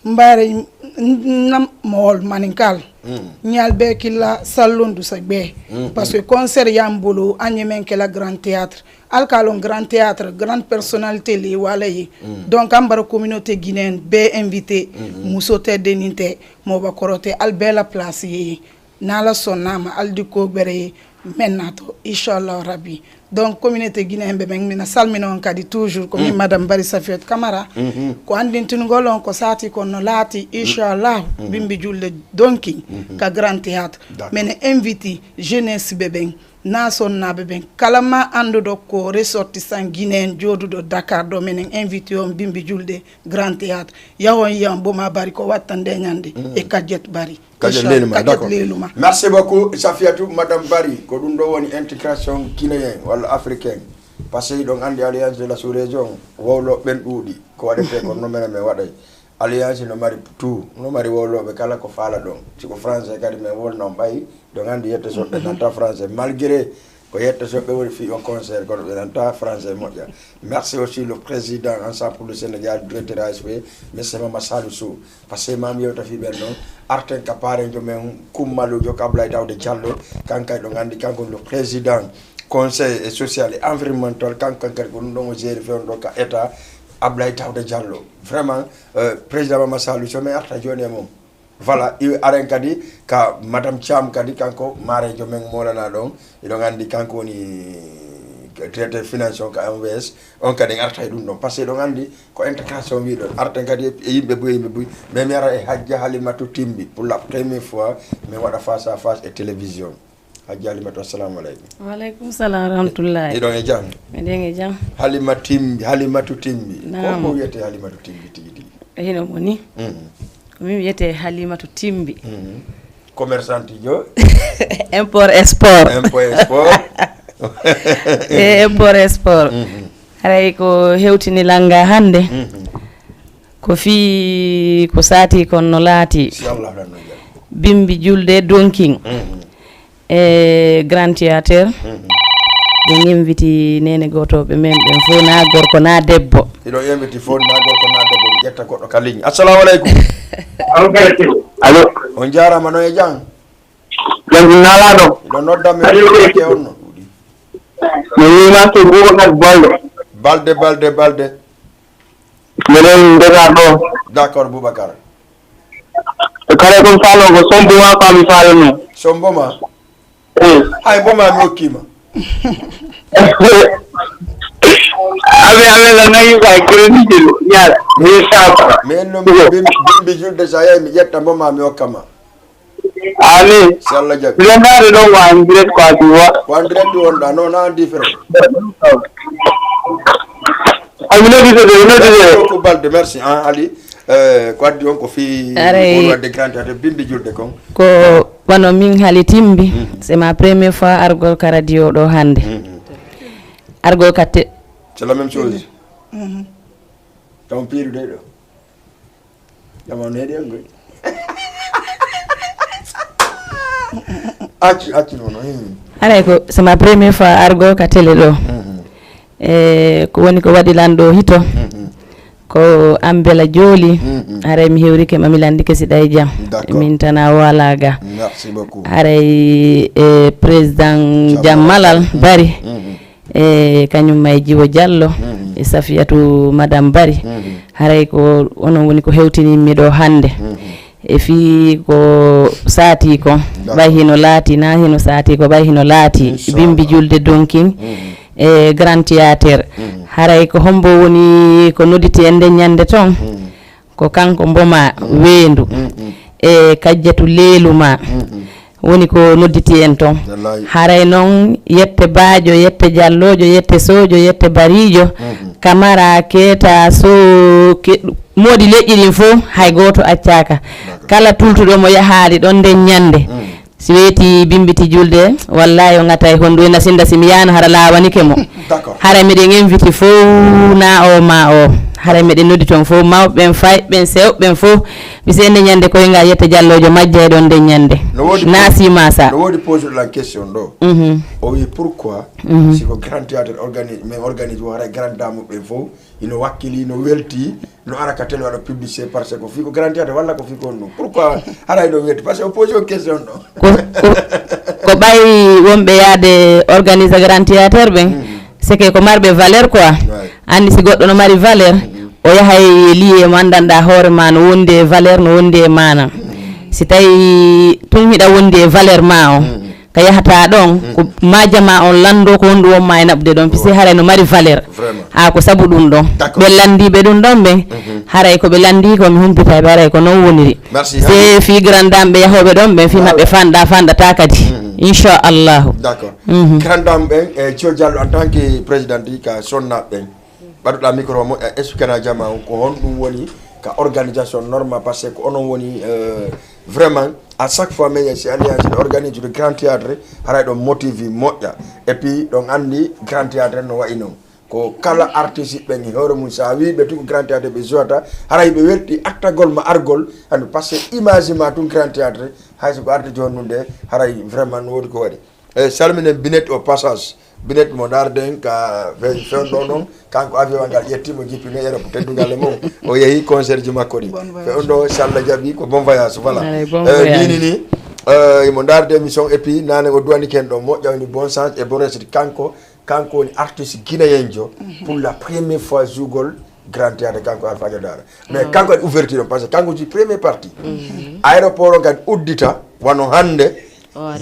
Mbaare n-, n-, nam mool Maninkal. Mm. Ñaal be killa sallondu sa be. Mm, Parce que mm. Concert yam bolo, anye men ke la Grand Théâtre. Alkalon Grand Théâtre, grande personnalité li wala yi. Mm. Donc, ambara communauté guinéenne be invité. Mm, mm. Muso te deninte, mo ba korote, al be la place yi. Nala sonnama, al di ko bere yi. Mennato, inshallah Rabbi. Donc, communauté guinéenne ɓe ɓen, mina salmina on kadi toujours, ko min Mm. Madame Bari Safiatou Camara. Mhm. Ko anndintingol on ko saati kon no laati, Mm. Inchallah, Mhm. bimbi julde donki Mhm. ka Grand Théâtre. D'accord. Menen invité jeunesse ɓe ɓen, na sonnaaɓe ɓen. Kala ma annduɗo ko ressortissant guinéen jooɗuɗo Dakar ɗo, menen invité on bimbi julde Grand Théâtre. Yahon yiyan Boma Bari ko watta nde ñande Mm. e Kadiet Bari. Kadi Inchallah, leluma, kadi d'accord. Leluma. Merci beaucoup, Safiatou, Madame Bari. Ko ɗum ɗo woni intégration guinéen walla africain. Parce que hiɗon anndi Alliance de la sous-région, wowlooɓe ɓen ɗuuɗi. Ko waɗetee ko no menen men waɗay. Alliance no mari tout, no mari wowlooɓe kala ko faala ɗon. Si ko français kadi men wowlno on ɓay, ɗon anndi yette soɓɓe nanta français. Malgré ko yette soɓɓe woni fii on concert, kono ɓe nanta français moƴƴa. Merci aussi le président Ensemble pour le Sénégal, directeur A S P, Monsieur Mama Salou Sow. Parce que mam yewta fii ɓen ɗon, arten ka parenjo men kummalujo ko Ablaye Daouda Diallo, kanko kay ɗon anndi, kanko le président Conseil et social et environnemental, kanko kan kadi ko ɗum ɗon o jeeri fewndo ka état. Ablaye Dawda Diallo, vraiment, euh, président Mama Salou, so mi arta jooni e mum. Voilà, iwe aren kadi ka Madame Thiam kadi, kanko maarejo men molana ɗon. Iɗon anndi kanko woni directeur finance on ka M V S. On kadi en arta e ɗum ɗon. Parce que iɗon anndi ko intégration wiɗon. Arten kadi e yimɓe buy, yimɓe buy. Mais mi ara e Hajja Halimatu Timbi. Pour la première fois, mi waɗa face à face e télévision. Hajja Halimatu, assalamu aleykum. Waleykum salam wa rahmatullahi. Iɗon e jam? Miɗen e jam. Halima Timbi, Halimatu Timbi. Naam. Ko wiyete Halimatu Timbi tigi tigi? Hino mo ni. Mhm. Ko min wiyete Halimatu Timbi. Mhm. Commerçante jo? Import export. Import export. E import export. Mhm. Haray ko hewtini langa hannde. Mhm. Ko fii ko saati kon no laati. Si Allah ɗan no jam. Bimbi julde Donkin. Mhm. E Grand Théâtre. Mhm. Ɓe inviti nene gotoɓe men ɓen fof, na gorko na debbo. Hiɗo inviti fof na gorko na debbo, mi ƴetta goɗɗo ka ligne. Assalamu aleykum. Allo. On jaarama, no e jam? Jam nalaɗo. Hiɗo nodda mi ke on no. Mi wima ko Boubacar Balde. Balde, Balde, Balde. Minen ndesa ɗo. D'accord, Boubacar. E kala ɗum faalo ko sombo ma ko mi faalo no. Sombo ma? Eh. Hay bo ma mi okkima. Abe, abe, la nangi ka grenade, yala. Mi saba. Mais non, bimbi julde sa yahi mi ƴetta bo ma mi okkama. Ami. Si Allah jaɓi. Miɗo ndaade ɗon ko en direct quoi, tu vois. Ko en direct wonɗa, non, na différent. Ami nodditede, mi nodditede. Merci beaucoup, Balde, merci, hein, Ali. Euh, ko addi on ko fii Aray. On wadde Grand Théâtre bimbi julde kon. Ko wano min haali Timbi, mhm, c'est ma première fois argol ka radio ɗo hannde. Mhm. Argol ka te- C'est la même chose. Mhm. Taw piirude ɗo. Jama neɗi en goy. Acci, acci nono. Hmm. Haray ko c'est ma première fois argo ka télé ɗo. Mhm. E ko woni ko waɗi lan ɗo hito. Mhm. Ko Ambela Jooli. Mhm. Haray mi hewrike ma mi landike si ɗay jam. D'accord. Min tana walaga. Merci beaucoup. Haray e président Jam Jammalal Malal. Mhm. Bari. Mhm. E kañum ma e Jiwo Diallo, mhm, e Safiyatu Madame Bari. Mhm. Haray ko onon woni ko hewtinimmi ɗo hannde. Mhm. E fii ko saati kon, d'accord, ɓay hino laati, na hino saati ko ɓay hino laati. Inchallah. Bimbi julde Donkin, mhm, e Grand Théâtre. Mhm. Haray ko hombo woni ko nodditi en nde ñande ton? Mhm. Ko kanko Mboma, mm, Weendu, mm, mm, e Kajjatu Leelu ma, mm, mm, woni ko nodditi en ton. Wallahi. Haray noon yette Baajo, yette Jallojo, yette Sojo, yette Barijo, mm, mm, Kamara, Keeta, Sow, ke-, moodi leƴƴi ɗin fof, hay gooto accaaka. D'accord. Kala tultuɗo mo yahaali ɗon nden ñande. Mm. Si weeti bimbiti julde, wallahi o ŋatay hondu ena sinda si mi yaano hara laawanike mo. D'accord. Hara miɗen inviti fow na o ma o. Hara miɗen noddi toon fow mawɓe ɓen, fayɓe ɓen, sewɓe ɓen fow. Mi seende ñande koye nga yette Jallojo majjay ɗon nden ñande. No woodi na po-, sima sa. No woodi posuɗo lan question ɗo. Mhm. O wi pourquoi, mhm, si ko Grand Théâtre organise, min organise wo hara Grand Dame ɓen fow, ino wakkili, no welti, no ara ka télé waɗa publicité parce que ko fii ko Grand Théâtre walla ko fii ko honɗum? Pourquoi haray ɗo welti? Parce que o posi on question ɗo. Ko, ko, ko ɓay wonɓe yaade organise Grand Théâtre ɓen, mm, c'est que ko marɓe valeur quoi. Ouais. Anndi si goɗɗo no mari valeur, mm, o yahay liye mo anndanɗa hoore ma no wondi e valeur, no wondi e maana. Mm. Si tawi tun hiɗa wondi e valeur ma o, mm, ka yahata ɗon, mm, ko ma jama on lanndo ko honɗum wonma e naɓude ɗon, puisque haray no mari valeur. Vraiment. Haa ko sabu ɗum ɗon. D'accord. Ɓe lanndiiɓe ɗum ɗon ɓen, mhm, haray ko ɓe lanndii ko mi humpitay ɓe, haray ko noon woniri. Merci. Se fii Grand Dame ɓe yahooɓe ɗon ɓen, fii maɓɓe fanɗa, fanɗata kadi. Mhm. Inchallahu. D'accord. Mhm. Grand Dame ɓen, e Thio Diallo en tant que président ka sonnaaɓe ɓen. Ɓaɗuɗa micro o moƴƴa, expliquena jama on ko honɗum woni ka organisation normal, parce que ko onon woni, euh, vraiment, à chaque fois, mais si alliance de organise de grand théâtre, haray ɗon motivi moƴƴa. Et puis, ɗon anndi grand théâtre no wayi non. Ko kala artiste ɓen e hoore mum, sa wi ɓe tun ko grand théâtre ɓe jouata, haray ɓe welti attagol ma argol, andu, parce que image ma tun grand théâtre, hay so ko arde jooni ɗum de, haray vraiment no woodi ko waɗi. E salminen Binet au passage. Binet mo ndaarden ka fe-, fewndo noon, kanko avion ngal ƴetti mo jippini Europe teddungal e mum. O yehi concert ji makko ɗi. Bon voyage. Fewndo, si Allah jaɓi, ko bon voyage, voilà. Allez, bon voyage. Eh, mini ni, Euh, imo ndaarde émission, et puis nane o duwani ken ɗo moƴƴa, woni bon sens et bon réussite. Kanko, kanko woni artiste guinéenjo pour la première fois jougol Grand Théâtre, kanko Alpha Diawdara. Mais kanko waɗi ouverture on, parce que kanko ci premier partie. Aéroport on kadi uddita, wano hannde,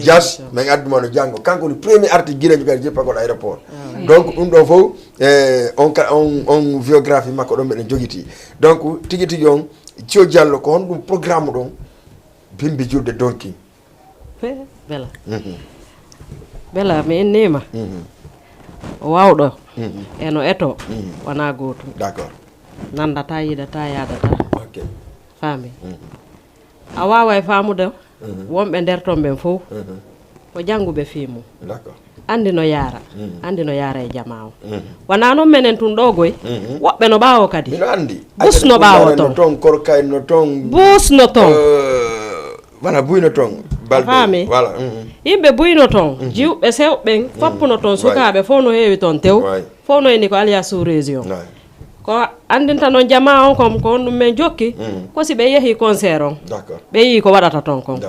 jas, min addu mo no janngo. Kanko woni premier artiste guinéenjo kadi jeppagol aéroport. Donc ɗum ɗo fof, eh, on ka, on, on biographie makko ɗon meɗen jogiti. Donc tigi tigi on, Thio Diallo, ko honɗum programme ɗon? Bimbi julde donki. Bela. Bela, mi innima. Wawɗo e no eto wona gootum. D'accord. Nandata, yiɗata, yaadata. Ok. Faami. A waaway faamude wonɓe nder ton ɓen fof ko jannguɓe fii mum. D'accord. Anndi no yaara, anndi no yaara e jamaa o. Wona noon menen tun ɗo goy, woɓɓe no ɓaawo kadi. Mino anndi. Bus no ɓaawo ton. Ton, korkay no ton. Bus no ton. Euh, voilà, buy no ton. Balde. Faami. Voilà. Yimɓe buy no ton, jiwɓe sewɓe ɓen, foppu no ton, sukaaɓe fof no heewi ton tew. Fof no inni ko alias sous région. Ko anndinta noon jamaa on kon, ko honɗum men jokki, ko si ɓe yehi concert on, ɓe yii ko waɗata ton kon.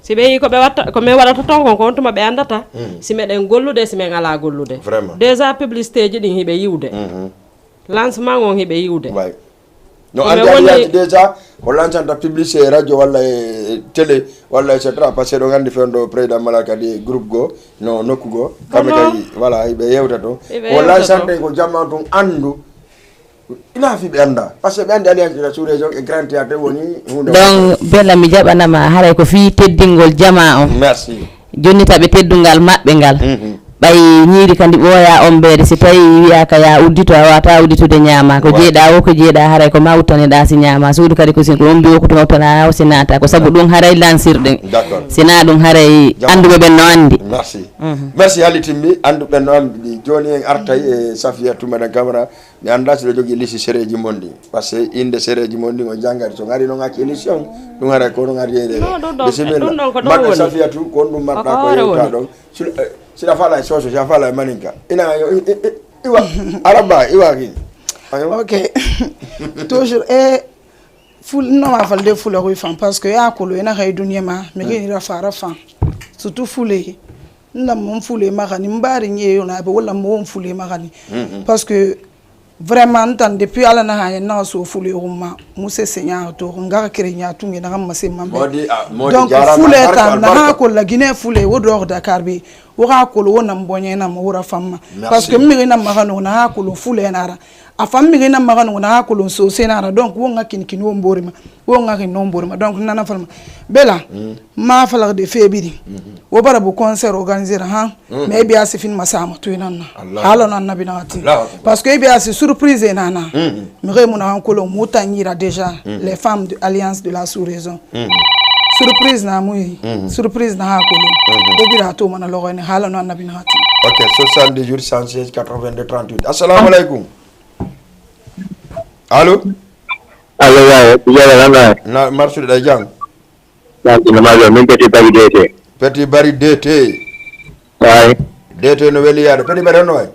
Si ɓe yii ko ɓe watta, ko min waɗata ton kon, ko on tuma ɓe anndata si meɗen gollude, si min alaa gollude. Vraiment. Déjà publicité ji ɗin hiɓe yiwde. Lancement on hiɓe yiwde. No andi alliance déjà, ko lancanta publicité e radio walla e télé walla et cetera. Parce que ɗon andi fewndo président Malal kadi e groupe goo, no nokku goo. Kamɓe kadi, voilà, hiɓe yewta ton. Ko lancante ko jamaa tun anndu. Ina fi ɓe annda. Parce que ɓe andi alliance de la sous-région e Grand Théâtre woni hunde. Donc, Bella, mi jaɓanama, haray ko fii teddingol jamaa on. Merci. Jonnita ɓe teddungal maɓɓe ngal. Ɓay ñiiri kadi ɓooya ombeede, si tawi wiyaaka ya uddito, a wata udditude ñaama. Ko jeeɗa o, ko jeeɗa, haray ko ma uttaneɗa si ñaama. Suudu kadi ko si ko ombi o, ko tuma uttana o si naata. Ko sabu ɗum haray lansirɗen. D'accord. Si na ɗum haray annduɓe ɓen no anndi. Merci. Merci, haali timmi, annduɓe no anndi. Jooni en artay e Safiatou Madame Camara. Mi anndaa si ɗo jogii lisi sereeji mon ɗi. Parce que innde sereeji mon ɗi on janngati. So ngari noon acci émission, ɗum haray ko ɗum ari yeeyde. Non, ɗum ɗon, bisimilla. Ɗum ɗon ko ɗum woni. Madame Safiatou, ko ɗum marɗa ko yewta ɗon. Siɗa faala e soose, siɗa faala e maninka. Ina yo, i, i, i, iwa, araba, iwa ki. Ayo. Ok. Toujours, e, ful, no ma falde fula ko fan, parce que ya ko lo ina hay dunya ma, mi ke rafa, rafa. Surtout fule. Ndam mon fule magani, mbari nye yo na be, wala mon fule magani. Parce que vraiment, n tan depuis Ala na haya na so fule rumma, muse senya to, nga kire nya tunge na ma se mambe. Modi, ah, modi. Donc, jarama, fule barka, tan na barka. Ha ko la Guinée fule, wo do Dakar be, wo ha ko wo na mbonye na mo wura famma. Merci. Parce que mi na magano na ha ko fule na ra. A fammi na magano na ha ko so se na ra. Donc, wo nga kin kin wo mborima. Wo nga kin no mborima. Donc, nana falma. Bela, ma fala de febiri. Wo bara bu concert organiser ha. Mais bien c'est fin masama tu nan. Hala no annabi na ati. Parce que bien c'est surprise na na. Mi re mun han ko lo mutangira déjà les femmes de alliance de la sous-région. Surprise na mu. Surprise na ha ko lo. Ko bira to mana lo ne hala no annabi na ati. Ok, soixante-dix-huit cent seize quatre-vingt-deux trente-huit. Assalamu alaikum. Allo? Allo, yaye, Tijjani, lan waay? Na, marsude ɗa jam? Lan ina majo, min Petit Bari D T. Petit Bari D T. Waay. D T no weli yaade. Petit Bari, hono waay?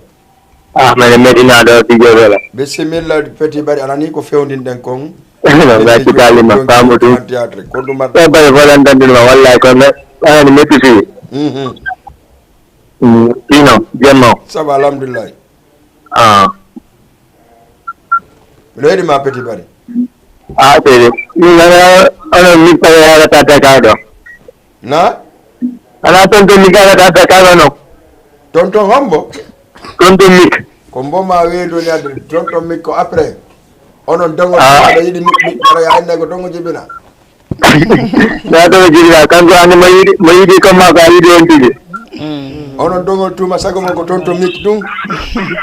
Ah, mene Medina ɗo, Tijjani wela. Bisimilla, Petit Bari, a nani ko fewndinɗen kon? No, ngacci kalima, faamu ɗum. Théâtre, ko ɗum marɗa. Ko bari volontanɗinma, wallahi, kono, anani metti fii. Mhm. Mm, Pino, jemma. Ça va, alhamdulillah. Ah. Miɗo heɗi ma, Petit Bari. Ah, seydi. Min nana onon mictare yaarata Dakar ɗo. Na? Ala tonton Mik yaarata Dakar ɗo non. Tonton hombo? Tonton Mik. Ko mbo ma weedo ni adde tonton Mik ko après. Onon dongo aɗa yiɗi Mik, Mik, aɗa ya enne ko dongo jibina. Ɗa ɗo jibina, kanko ande mo yiɗi, mo yiɗi comme ma ko a yiɗi on tigi. Onon dongol tuma sago mon ko tonton Mik ɗum.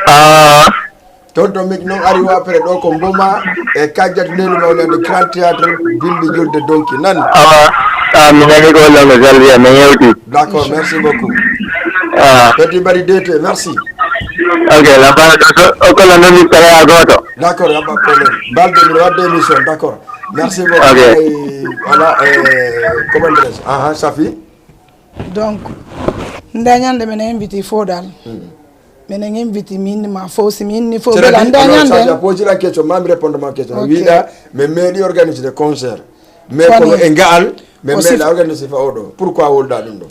Ah. Tonton Mik noon ari o après ɗo ko mboma e kajjat nelu mawne de Grand Théâtre bimbi julde donki nan. Awa, ah, mi nani ko longo salvia, mi yewti. D'accord, merci beaucoup. Ah. Petit Bari D T, merci. Ok, la bala ɗo, o ko la nomi tara goto. D'accord, yamba problème. Balde mi wadde émission, d'accord. Merci beaucoup. Ok. Ay, voilà, euh, comment dirais-je? Ah, ah, Safi. Donc, nde ñande mene invité fo dal. Mene invité min ma fo si min ni fo bela nde ñande. Sa poser la question, ma mi répondre ma question. Ok. Wiɗa, mais meɗi organiser des concerts. Mais kono e ngal, Mais, mais la organiser fa oɗo, pourquoi wolda ɗum ɗo?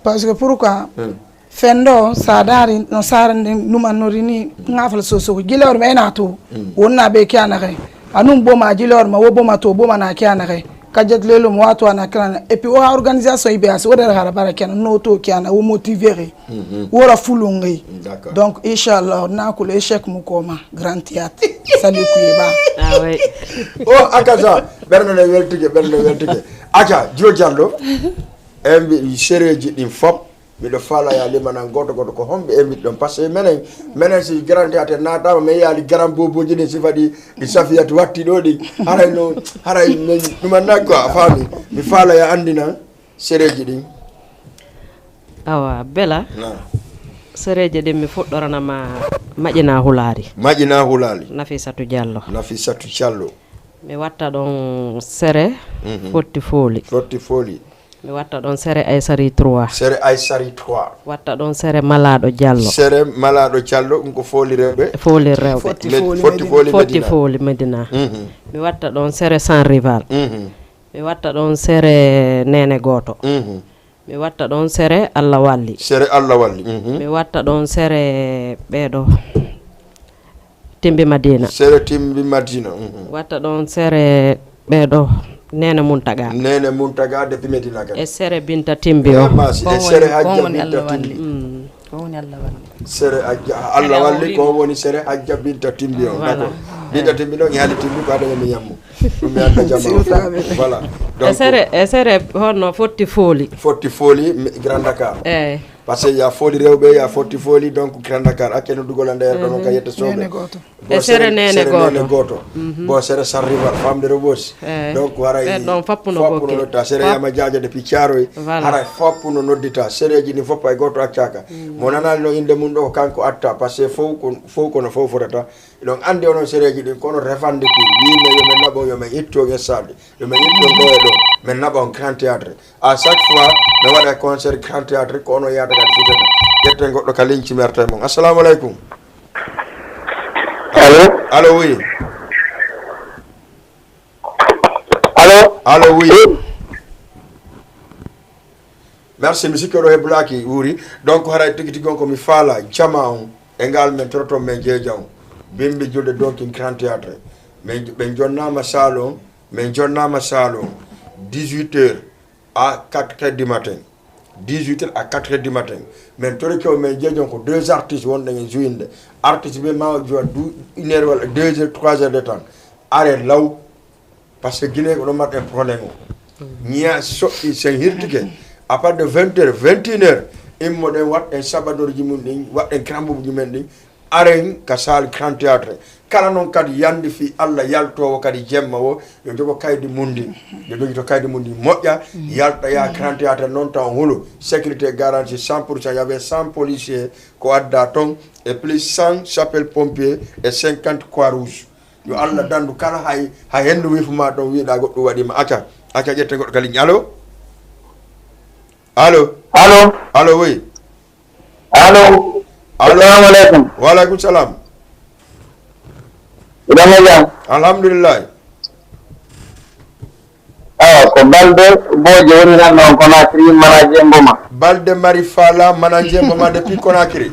Parce que pourquoi? Hmm. Fendo sa dari no sara nde numannori ni, ngafal soso ko gilawr me ena to. Hmm. Wonna be kiana kay. Anum boma gilawr ma wo boma to boma na kiana kay. Kajet lelo mo wato ana kiana. Et puis o organisation ibe as wodar hara bara kiana no to kiana wo motiver. Hmm. Wora fulungay. D'accord. Donc inchallah na ko le échec mu koma grand théâtre. Salut kuyeba. Ah ouais. Oh, akaza, bernde weltige, bernde weltige. Aca, Djo Diallo. Embi sereji ɗin fop. Miɗo faala ya limanan gooto gooto ko homɓe e miɗo ɗon. Parce que menen, menen si Grand Théâtre naataama, mi yaali garan boboji ɗin sifa ɗi, ɗi Safiyatu watti ɗo ɗi. Haray no, haray min ɗuman na quoi, a faami. Mi faala ya anndina sereji ɗin. Awa, Bella. Na. Sereji ɗin mi fuɗɗoranama Maƴina Hulaali. Maƴina Hulaali. Nafisatu Diallo. Nafisatu Diallo. Mi watta ɗon sere Mhm. Fotti Fooli. Fotti Fooli. Mi watta ɗon sere Aysari trois. Sere Aysari trois. Watta ɗon sere Malaaɗo Diallo. Sere Malaaɗo Diallo, ɗum ko Fooli rewɓe. Fooli rewɓe. Fotti Med-, Fooli Fotti Medina. Fooli Fotti Medina. Fooli Medina. Mhm. Mi watta ɗon sere Sans Rival. Mhm. Mi watta ɗon sere Nene Gooto. Mhm. Mi watta ɗon sere Allah Walli. Sere Allah Walli. Mhm. Mi watta ɗon sere ɓeeɗo. Timbi Madina. Sere Timbi Madina. Mhm. Watta ɗon sere ɓeeɗo Nene Muntaga. Nene Muntaga depuis Medina kadi. E sere Binta Timbi o. Eh, masi, e sere Hajja Binta Timbi. Mm. Ko woni Allah Walli? Sere Hajja, Allah Walli ko woni sere Hajja Binta Timbi o. Voilà. D'accord. Binta Timbi ɗon e haali Timbi ko adana mi yammo. Ɗum mi annda jama o. Siwtaaɓe. Voilà. E Donc, sere, e sere honno Fotti Fooli? Fotti Fooli, mi-, Grand Dakar. Eyi. Parce que ya Fooli rewɓe, ya Fotti Fooli, donc Grand Dakar. Acce noddugol an nder ɗon on ka yetta soɓe. Nene gooto. Bon, e sere sere, Nene sere gooto. Nene gooto. Mhm. Bon, sere Sans Rival, famde Robosi. Eyi. Donc, haray ɓen ɗon fappuno fappuno gokke. Lotta. Sere Fap- Yama Jaaja de Piccaroy. Voilà. Haray fappuno noddita. Sereji ɗin fof hay gooto accaka. Mm. Mo nanali no inde mum ɗo ko kanko atta. Parce que fof ko, fof kono fof fotata. Eɗon anndi onon sereji ɗin, kono refande ki, wiimi yo min naɓo, yo min ittu on e salle, yo min ittu on ɗo e ɗo, min naɓa on Grand Théâtre. À chaque fois, mi waɗa concert Grand Théâtre, ko onon yahata kadi sutata. Ƴetten goɗɗo ka ligne, cimerta e mum. Assalamu aleykum. Allo? Allo, oui. Allo? Allo, oui. Oui. Merci, mi sikki oɗo hebbulaaki wuuri. Donc, haray tigi tigi on ko mi faala jama on e ngal men toroton men jeeja on. Bimbi julde donkin Grand Théâtre. Men, ɓen jonnaama salle on, men jonnaama salle on. Dix-huit heures à quatre heures du matin. Dix-huit heures à quatre heures du matin. Men torike o men jeeja on ko deux artistes wonɗen e jouinde. Artiste ɓe ma o joua du-, une heure walla deux heures, trois heures de temps. Are law. Parce que Guinée ko ɗon mbaɗɗen problème o. Ñiya soɓɓi sen hirtike, à partir de vingt heures, vingt et une heures, immoɗen waɗɗen sabadoorji mum ɗin, waɗɗen karambubuji men ɗin, aren ka salle Grand Théâtre. Kala noon kadi yandi fii Allah yaltoowo kadi jemma o, yo jogo kaydi mum ndin. Yo jogito kaydi mum ndin moƴƴa, yalta yaha Grand Théâtre noon taw hulu. Sécurité garantie cent pour cent, y avait cent policiers ko adda toon, e plus cent chapelle pompier e cinquante croix rouge. Yo Allah dandu kala hay, hay hendu wifu ma ɗon wiɗa goɗɗum waɗima. Acca, acca ƴetten goɗɗo ka ligne. Allo? Allo? Allo? Allo, oui. Allo? Allo? Assalamu aleykum. Wa aleykum salam. Mbaɗɗon e jam? Alhamdulillah. Awa, ko Balde Booje woni nan ɗon Conakry, manager Mboma. Balde Mari Fala, manager Mboma depuis Conakry.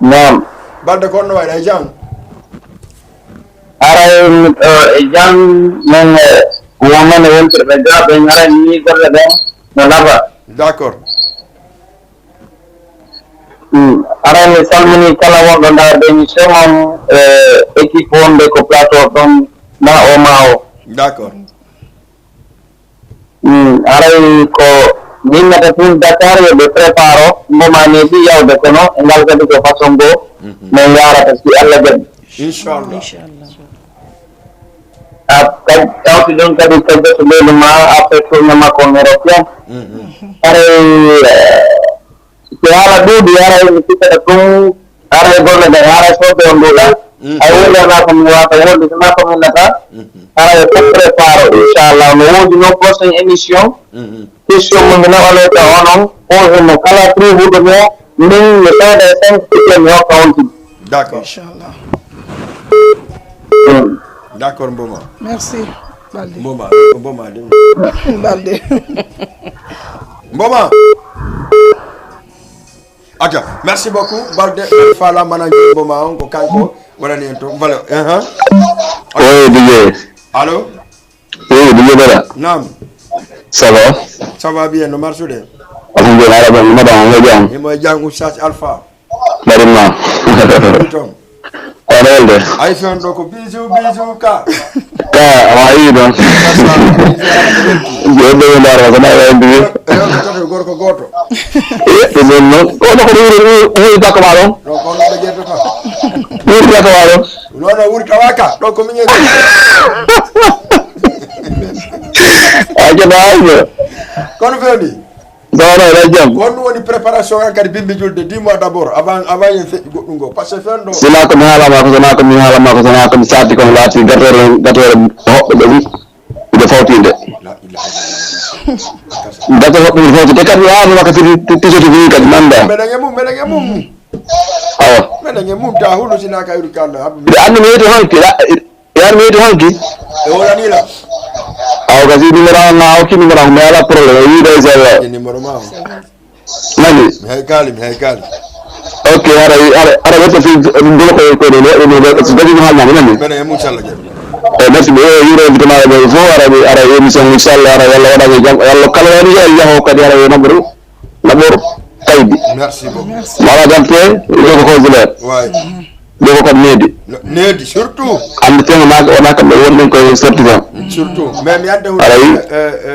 Naam. Balde ko honno waɗi e jam? Aray, eh, e jam, men, eh, women e wontirɓe ga ɓen, aray ni golle ɗen no nafa. D'accord. Mm. Aray mi salmini kala wonɗo ndaarde émission on, eh, équipe wonde ko plateau ɗon, ma o ma o. D'accord. Mm, aray ko mi innata tun Dakar, yo ɓe prépare o, Mboma neeɓi yawde, kono e ngal kadi ko façon goo min yaarata, si Allah jaɓi. Inchallah. Inchallah. A ka-, tawti ɗon kadi ka joto leydi ma, après tourné makko on européen. Mhm. Aray, eh, si haala ɗuuɗi, aray mi sikkata ɗum, aray golle ɗen, aray soɓe on ɗuuɗa. Mhm. Ay wonde ala ko mi wata wonde, sina ko mi nata. Mhm. Aray fof prépare, inchallah. No woodi noon prochaine émission. Mhm. Question mo mi nawanoyta onon, posé mo kala prix huɗo mo, min mi seeda e cinq question mi hokka on tigi. D'accord. Inchallah. Mm. D'accord, Mboma. Merci. Balde. Mboma, mboma de. Balde. Mboma. Aca, merci beaucoup. Balde, fala mana mboma on ko kanko. Wala ni en to. Voilà. Uh -huh. Oui, D J. Allô? Oui, D J Bala. Naam. Ça va? Ça va bien, no marsude? Alhamdulillah, ala bon, madame, on jam. Imo e jang Oustaz Alpha. Barima. Ton. Ko welde. Ay fen do ko bisou bisou ka. Ka, awa yi don. Yo be ndar ko na wandi. E on ko tato gorko goto. E, ko non. Ko no ko wuri wuri bakko ma don. Donc on be jeto ka. Wuri bakko ma don. Non non wuri tawaka. Donc ko minen. Aja ba aja. Kono fewni. Dawra la jam. Ko on woni préparation an kadi bimbi julde dix mois d'abord avant avant yen feƴƴi goɗɗum ngo parce que fen ɗo. Sina ko mi haala ma ko sina ko mi haala ma ko sina ko mi sati ko lati gatere gatere hoɓɓe ɓe ɓe fawtinde. La ilaha illallah. Gatere hoɓɓe ɓe fawtinde kadi waano makka fiti tisoti fini kadi nanda. Meɗen e mum meɗen e mum. Awa. Meɗen e mum ta huɗo sina ka yuri kalla haɓɓe. Ɓe andu mi yeti honki. Yar mi yeti honki. E wonani la. Aw kasi numéro am na okki numéro am mais ala problème o yiida inchallah. E numéro ma o. Nani? Mi hay kali mi hay kali. Ok ara ara ara wetta fi dolo ko ko no no no so dadi no halma nani? Meɗen e mum calla jam. E merci beaucoup yiro invité ma be fo ara ara émission inchallah ara yalla wada jam yalla kala wadi yalla yaho kadi ara yo nabru nabor kaydi. Merci beaucoup. Wala jam te jogo ko zile. Way. Jogo ko nedi. Nedi surtout. Ande tengo na o na kambe won ko certificat. Surtout mais mi adda Ara yi.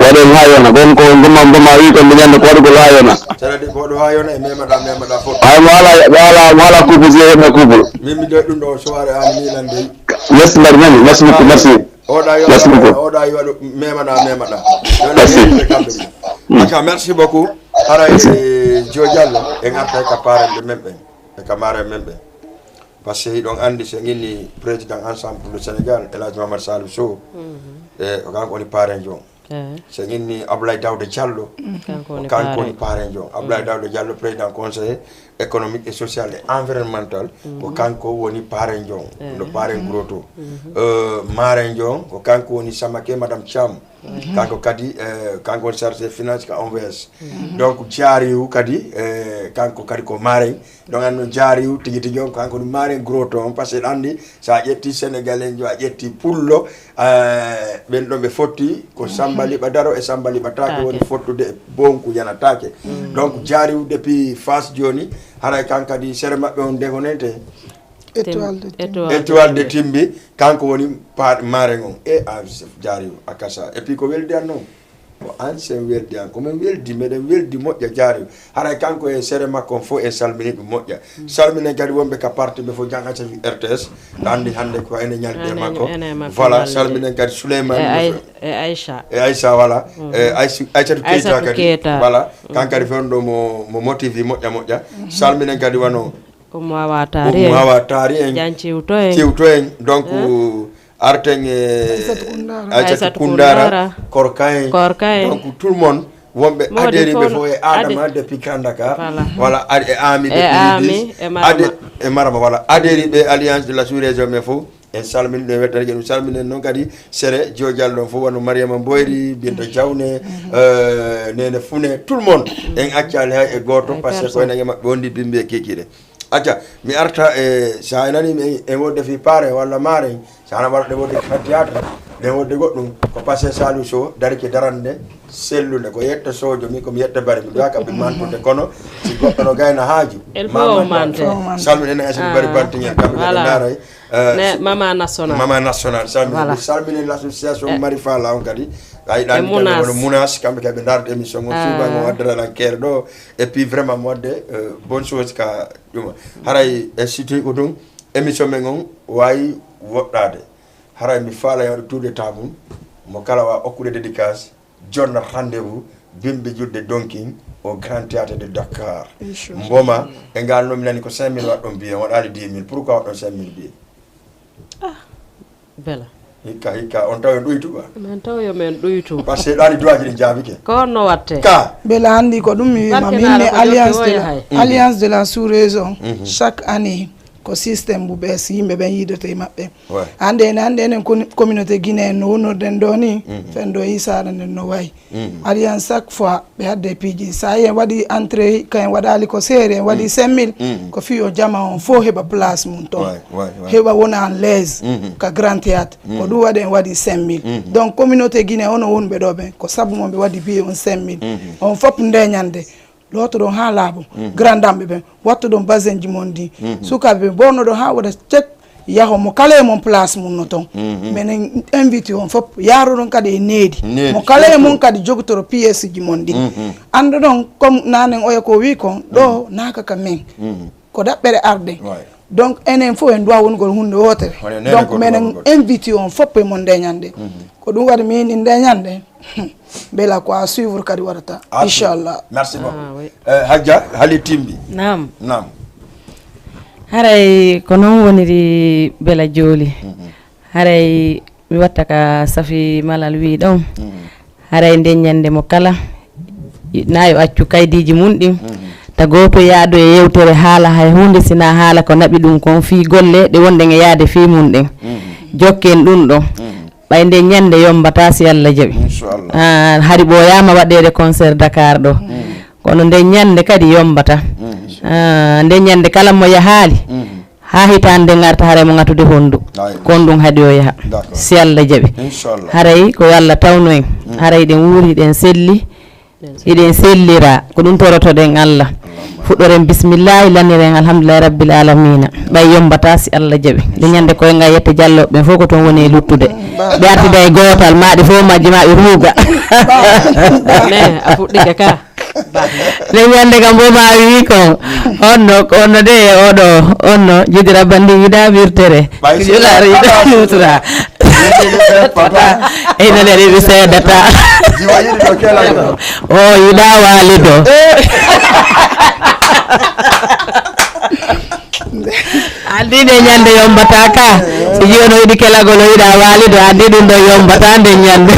Waɗen ha yona gon ko gomma gomma wi ko mbiɗen ko waɗi ko ha yona. Sarade ko ɗo ha yona e memaɗa memaɗa fof. Ay mo ala mo ala mo ala couple je me couple. Min mi joy ɗum ɗo soirée an milan dey. Merci mbaɗi nani merci beaucoup merci. Oɗa yo Merci beaucoup. Oɗa yo waɗu memaɗa memaɗa. Merci. Aka merci beaucoup. Haray jojallo en arta ka parent ɓe men ɓen e ka mare men ɓen. Par ce que hiɗon anndi so en inni président ensemble pour le Sénégal El Hadj Mamadou Salif Sow, e o kanko woni parent jon. So en inni Abdoulaye Daouda Diallo, Kanko woni kanko parent. Woni parent jon. Abdoulaye Daouda Diallo président conseiller économique et social et environnemental, ko kanko woni parent jon. No parent groto. Maren jon ko kanko woni Samake Madame Thiam. Kanko kadi e kanko woni chargé finance ka O M V S. Donc jaariw kadi e kanko kadi ko maren. Donc an no jaariw tigi tigi on ko kanko woni maren groto on par ce que anndi so a ƴetti sénégalais jo a ƴetti pullo. Ɓen ɗon ɓe fotti ko samba liɓa daro e samba liɓa take woni fottude e bonku yanatake. Donc jaariw depuis face joni haray kan kadi sere maɓɓe on ndegonete. Étoile de Étoile. Étoile de timbi kanko woni pa maren on e a jaariw a kasa et puis ko weldi an noon. Ko ancien weldi an komin weldi meɗen weldi moƴƴa jaari. Haray kanko e sere makko on fof en salmini ɗum moƴƴa. Salminen kadi wonɓe ka parti ɓe fof jan acca R T S. Ɗo anndi hannde ko ene ñalɗi e Ene- makko. ene makko Voilà ñalɗi. salminen kadi E Souleymane Ay- Ndour. e Aïcha. E Aïcha voilà. E Aïcha- Aïssatou Keita Aïssatou kadi Keita. Voilà kan kadi fewndo mo mo motivi moƴƴa moƴƴa. Salminen kadi wano Ko mo wawa Ko taari mo en. Wawa taari en. Jan ciwto en. Ciwto en donc arten e Aïssatou Koundara. Aïssatou Aïssatou Koundara Koundara. Korka en. Korka en. Donc tout le monde wonɓe Mawɗi adériɓe fof fof e adi- adama depuis kandaka. Voilà. Voilà ad- e ami E Ami, e Marama. E Marama voilà adériɓe alliance de la sous région men fof. En salmini ɗum e wettani ɗum salminen noon kadi sere jojallo on fof wano mariama mboyri binta jawne. Nene fune tout le monde en accali hay e goto Hay par ce que personne. Koynange maɓɓe wondi bimbi e kekire. Acca mi arta e sa e nani en wodde fi pare walla mare. Sana waɗa ɗe wodde ka théâtre ɗen wodde goɗɗum. Ko passé salu so darike darande sellude ko yetta sojo mi komi yetta bari mi ɗoya kamɓe mantude kono si goɗɗo no gayna haaju. El fof o mante. Salminen en asidi bari bantiñen kamɓe kadi Voilà. Ndaray. Ne mama national. Mama national salminen Voilà. Salminen l'association Eh. Marifala on kadi. E Munas. Munas kamɓe kadi ɓe darde émission on suubango addaral an keere ɗo. Et puis vraiment mi wadde bonne chose ka ɗuma haray e siti ko ɗum. Émission men on wawi woɗɗade. Haray mi faala yaɗo tour de table mo kala wa okkude dédicace. Jonna rendez-vous bimbi julde donkin au grand théâtre de Dakar. Mboma e ngal nomi nani ko cinq mille waɗɗon biye waɗali dix mille pourquoi waɗɗon cinq mille biye? Bela. Hikka hikka on taw en ɗoytu quoi. Min taw yo min ɗoytu. Par ce que ɗani droit ji ɗi jaabike. Ko honno watte? Ka. Bela anndi ko ɗum mi wima min Barkenaɗo ne ko alliance jokki de o la yahay. Alliance de la sous région chaque année Ko système bu bees yimɓe ɓen yiidata e maɓɓe. Hannde ene, hannde enen communauté guinéen no wonnorɗen ɗo ni, fen ɗo isaara nden no wayi. Alliance chaque fois ɓe hadde piiji. Sa yi en waɗi entrée, ka en waɗali ko seeri, en waɗi cinq mille, ko fii o jama on fof heɓa place mum ton. Heɓa wona en l'aise ka grand théâtre. Ko ɗum waɗi en waɗi cinq mille. Donc communauté guinéen ono wonɓe ɗo ɓen, ko sabu mo ɓe waɗi billet on cinq mille. On fof nde ñande. Lootoɗon haa laaɓo. Grandamɓe ɓen, wattoɗon basenji mon ɗi. Sukaaɓe ɓe, bornoɗon haa waɗa cek, yaho mo kala e mon place mum no ton. Minen invité on fof, yaaroɗon kadi e needi. Mo kala e mon kadi jogotoro pièce ji mon ɗi. Annduɗon, comme nanen oya ko wi kon, ɗo naaka ka men. Ko ɗaɓɓere arde. Donc enen fof en duwa wongol huunde wootere. Donc minen invité on fof e mon nde ñande. Ko ɗum waɗi min nde ñande. Mbela ko à suivre kadi waɗata. Inchallah. Merci beaucoup. Eh, Hajja, hali timbi. Naam. Naam. Haray ko noon woniri Bela Jooli. Haray mi watta ka Safi Malal wi ɗon. Haray nden ñande mo kala na yo accu kaydiji mun ɗin. Ta gooto yaado e yewtere haala hay huunde sina haala ko naɓi ɗum kon fii golle ɗe wonɗen e yaade fii mun ɗen. Jokken ɗum ɗon. Ɓay nde ñande yombata si Allah jaɓi. Ah, hari ɓooyaama waɗeede concert Dakar ɗo. Kono nde ñande kadi yombata. Ah, nde ñande kala mo yahaali, haa hitaande nde ngarta haray mo ŋatude honndu. Kon ɗum haɗi o yaha. Si Allah jaɓi. Haray ko yo Allah tawnu en. Haray ɗen wuuri, ɗen selli. Hiɗen sellira, ko ɗum torotoɗen Allah. Fuɗɗoren bismillahi, lanniren alhamdulillahi rabbil alamina. Ɓay yombata si Allah jaɓi. Nde ñande koye nga yette Jallo ɓen fof ko toon woni e luttude. Ɓe artida e gootal, maɗi fof majji ma ɓe ruuga. Mais a fuɗɗike ka. Nde ñande kam bo ma wi ko honno, ko honno de e oɗo, honno jidira bandi yiɗa wirtere. Julaari yiɗa sutura. Ina nder mi seedata. O yiɗa waalido. Andi nde ñande yombata ka. Si jiwono yiɗi kelagol o yiɗa waalido, andi ɗum ɗo yombata nde ñande.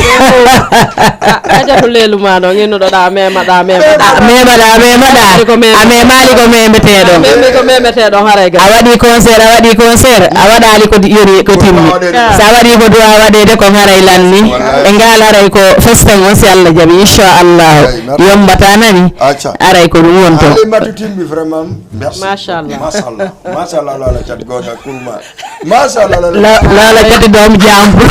Aja ko lelu ma no ngino ɗo da mema da mema. Mema da mema da. A memali ko memeteɗo. Memi ko memeteɗo haray ga. A waɗi concert, a waɗi concert, a waɗali ko yori ko timmi. Sa waɗi ko duwa waɗede ko haray lanni. E ngal haray ko festen on si Allah jaɓi inchallah. Yombata nani. Aray ko ɗum wonto. Alimatu timmi vraiment. Merci. Machallah. Machallah. Machallah lala chat goga kurma. Machallah lala. Lala chat dom jambu.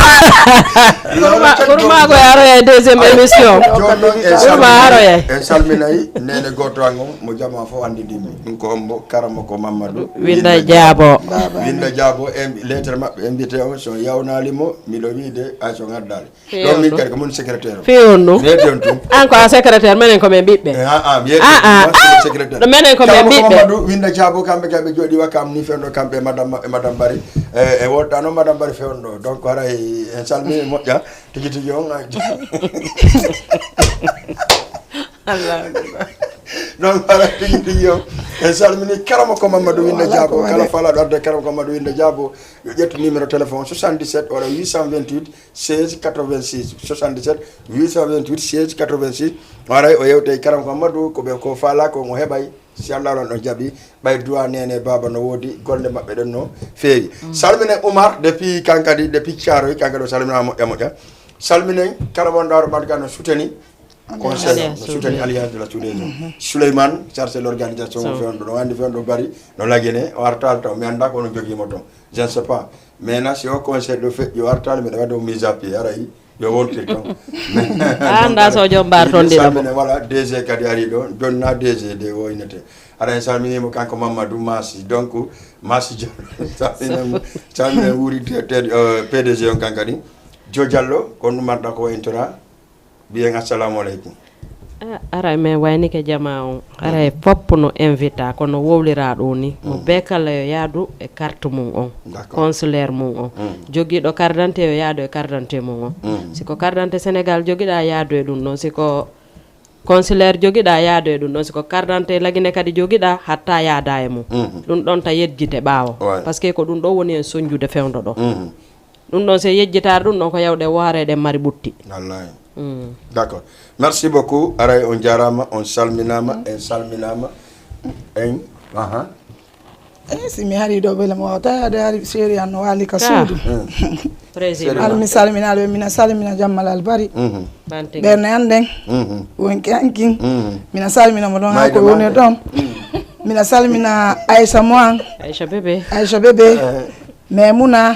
Kurma kurma ko yaro e deuxième émission. Kurma haro e. En salminay nene goto angon mo jama fo andi dimmi. Ɗum ko hombo karamo ko Mamadou. Winda Diabo. Winda Diabo e lettre maɓɓe invité o so yawnali mo miɗo wiide ay so ngaddali. Ɗon min kadi ko mon secrétaire. Feewon ɗum. Redion tun. An ko a secrétaire, menen ko men ɓiɓɓe. Eh, ah, ah, mi yetti. Ah, ah. Secrétaire. Ɗo menen ko men ɓiɓɓe. Mamadou winda Diabo kamɓe kadi ɓe jooɗi wa kam ni fewndo kamɓe madame e madame Bari. Eh, e wodda noon madame Bari fewndo. Donc haray en salmini moƴƴa tigi tigi on. Allah. Donc haray tigi tigi on en salmini karamo ko Mamadou winda Diabo kala falaɗo arde karamo ko Mamadou winda Diabo. Yo ƴettu numéro téléphone soixante-dix-sept wala huit cent vingt-huit seize quatre-vingt-six, soixante-dix-sept huit cent vingt-huit seize quatre-vingt-six. Haray o yewtay karam ko Amadou ko ɓe ko faala ko mo heɓay si Allah on ɗon jaɓi. Ɓay duwa nene baba no woodi golle maɓɓe ɗon no feewi. Salmine Oumar depuis kankadi depuis Thiaroy kankadi o salminama moƴƴa moƴƴa. Salminen kala mo ndaro ɓanka no souteni conseil no souteni alliance de la sous-région. Souleymane chargé l'organisation fewndo no andi fewndo bari no lagene o artal taw mi anda ko no jogimo ton. Je ne sais pas. Mais na si o conseil ɗo feƴƴi o artali mbiɗa waɗa o mise à pied aray yo wontir kam. A annda so jom mbar ton ɗiɗo mo. Voilà D G kadi ari ɗo jonna D G de o innete. Aray salminimo kanko Mamadou Massi donc Massi Diallo salminen wuuri P D G on kan kadi. Dio Diallo kon ɗum marɗa ko wayintora. Mbiyen assalamu aleykum. Aray men waynike jama on aray foppo no invita kono wowlira ɗo ni mo be kala yo yaadu e carte mum on consulaire mum on jogiɗo carte d'identité yo yaadu e carte d'identité mum on siko carte d'identité sénégal jogiɗa yaadu e ɗum ɗon siko consulaire jogiɗa yaadu e ɗum ɗon siko carte d'identité lagine kadi jogiɗa hatta yaada e mum ɗum ɗon ta yejjite ɓaawo par ce que ko ɗum ɗo woni en soñjude fewndo ɗo ɗum ɗon se yejjitaare ɗum ɗon ko yawɗe wohare eɗen mari ɓutti wallahi d' accord merci beaucoup aray on jarama on salminama en salminama en aha Eh, si mi hari ɗo, bele mo wawata yaade hari, seeri an no waali ka suudu. Président. Al mi salminaɗo ɓe, mina salmina Jammal Albari. Ɓerne an ɗen. Wonki ankin. Mina salmina mo ɗon ha ko woni ɗon. Mina salmina Aisha Moan. Aisha Bebe. Aisha Bebe. Memuna.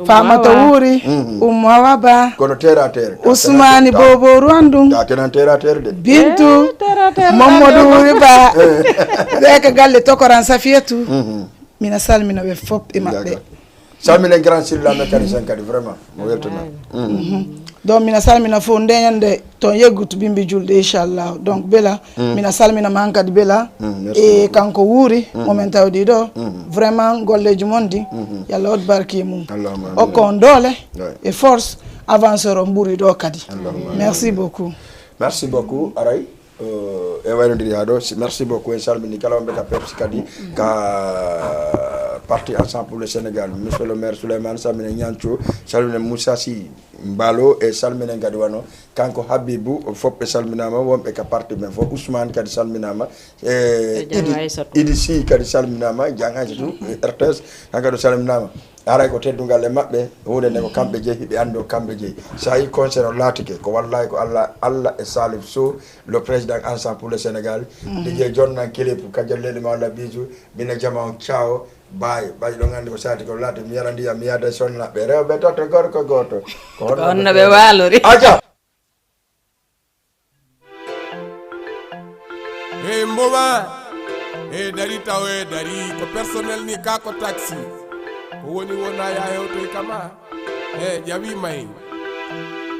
Famata Wuri. Ummu Hawa Ba. Kono terre à terre. Usmani Bobo Ruandum. Ka tenan terre à terre de. Bintu. Momodou Wuri Ba. Ɓe ka galle tokoran Safiyatu. Mina salmina ɓe fof e maɓɓe. Salmina grand sirla mécanicien kadi, vraiment mo weltana. Donc mina salmina fof nde ñande ton yeggutu bimbi julde, inchallah. Donc bela mina salmina man kadi bela e kanko Wuuri momin tawdi ɗo. Vraiment golleji mon ɗi, yalla wot barki e mum. Okko on doole e force, avanceur on ɓuri ɗo kadi. Merci beaucoup. Merci beaucoup. Aray. E waynodiri ha ɗo. Merci beaucoup, en salmini kala wonɓe ka Pepsi kadi, ka parti Ensemble pour le Sénégal, monsieur le maire Souleymane, salminen Ñanco, salminen Moussa Sy Mballo, e salminen kadi wano kanko Habibou. Fof ɓe salminama, wonɓe ka parti men fof. Ousmane kadi salminama. E Idi Sy kadi salminama, Jang Aissatou, R T S, kanko ɗo salminama. Haray ko teddungal e maɓɓe, huunde nde ko kamɓe jeyi, hiɓe anndi ko kamɓe jeyi. So a yi concert o laatike, ko wallahi ko Allah, Allah e Salif Sow, le président Ensemble pour le Sénégal. D J Jonnan Kelepu, kajal leydi ma walla bijou, mina jama on ciao, baay, ɓay ɗon anndi ko saati ko laati, mi yara ndiyam, mi yaada e sonnaɓɓe, rewɓe tato, gorko gooto. Ko honno ɓe waalori. Aja! Hey mboma. Hey dari taw, hey dari ko personnel ni ka ko taxi. Ko woni wona ya hewtoy kama. Hey ƴawi may.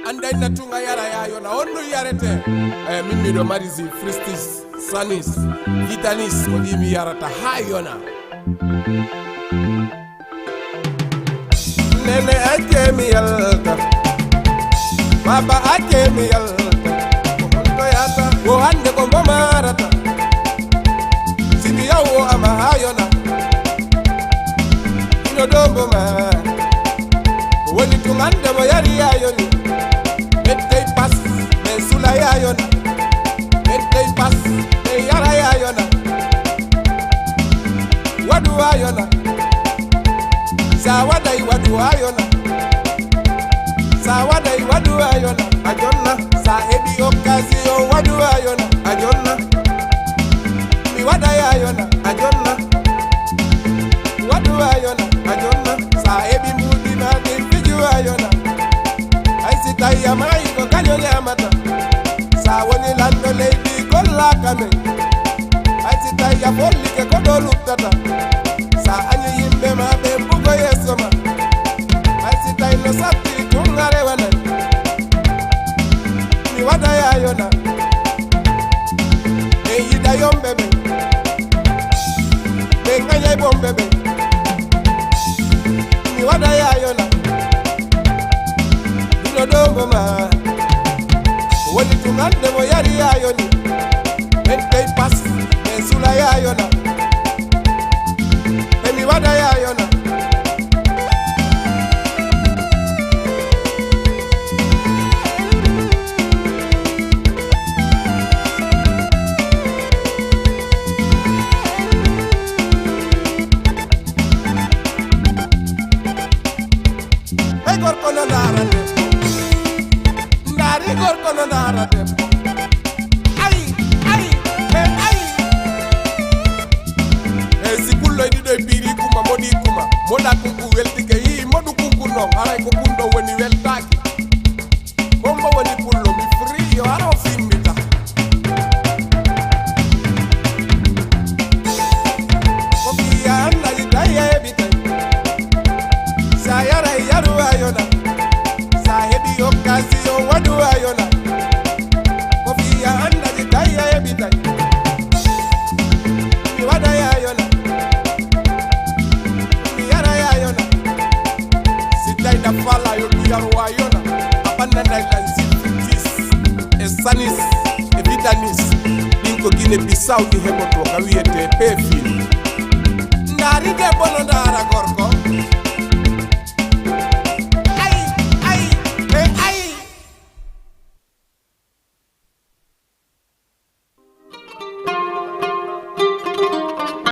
Anday na tunga yara ya yona, honno yarete. Hey min miɗo mari ji Fristis, Sanis, Vitanis, ko ɗi mi yarata ha yona. Nene acce mi yalta, baba acce mi yalta. Ko honto yata, wo hande ko mbo marata. Si mi yawo ama ha yona, ino ɗo mbo ma. Ko woni tun hande mo yari ya yoni. Ɓeddey pas, ɓe sula ya yona. Ɓeddey pas, ɓe yara ya yona. Waɗu ayona. Sa waɗay waɗu ayona. Sa waɗay waɗu ayona. A jonna. Sa heɓi occasion waɗu ayona. A jonna. Mi waɗay ayona. A jonna. Waɗu ayona. A jonna. Sa heɓi mbuɗi ma ɗin fiju ayona. Hay si tawi a maayi ko kañum ñaamata. Sa woni lanɗo leydi gollaaka men. Hay si tawi a follike ko ɗo luttata. Sa añi yimɓe ma ɓe bugo yeeso ma. Hay si tawi no satti tun a rewanay. Mi waɗa yaayona. Ɓe yiɗa yomɓe ɓe. Ɓe ŋañay bomɓe ɓe. Mi waɗa yaayona. Ɗuɗo ɗo mbo ma. Woni tun hande mo yari yaayoni. Ɓen dey pas, ɓen sula yaayona. Emi waɗa yaayona. Ɓay gorko no ndaara debbo. Ndaari gorko no ndaara debbo. Ay, ay, e ay. E si pullo e ɗiɗo e piiri kuma, moɗi kuma. Moɗa kunku weltike yii, moɗu kunku non. Haray ko kunɗo woni weltaaki. Bombo woni pullo, mi fri, yo haro fimmita. Ko fiya annali taye. Sa yaray yaru ayona. Sa heɓi occasion waɗu ayona. Ko fiya annali tawi a heɓi tawi. Mi waɗa ayona. Mi yara ayona. Si tawi na fala yo ɗu yaru ayona. A ɓannanay lan silfitis e sanis e vitanis. Ɗin ko Guinée Bissau ɗi heɓoto ka wiyete pefin. Ndaari debbo no ndaara gorko.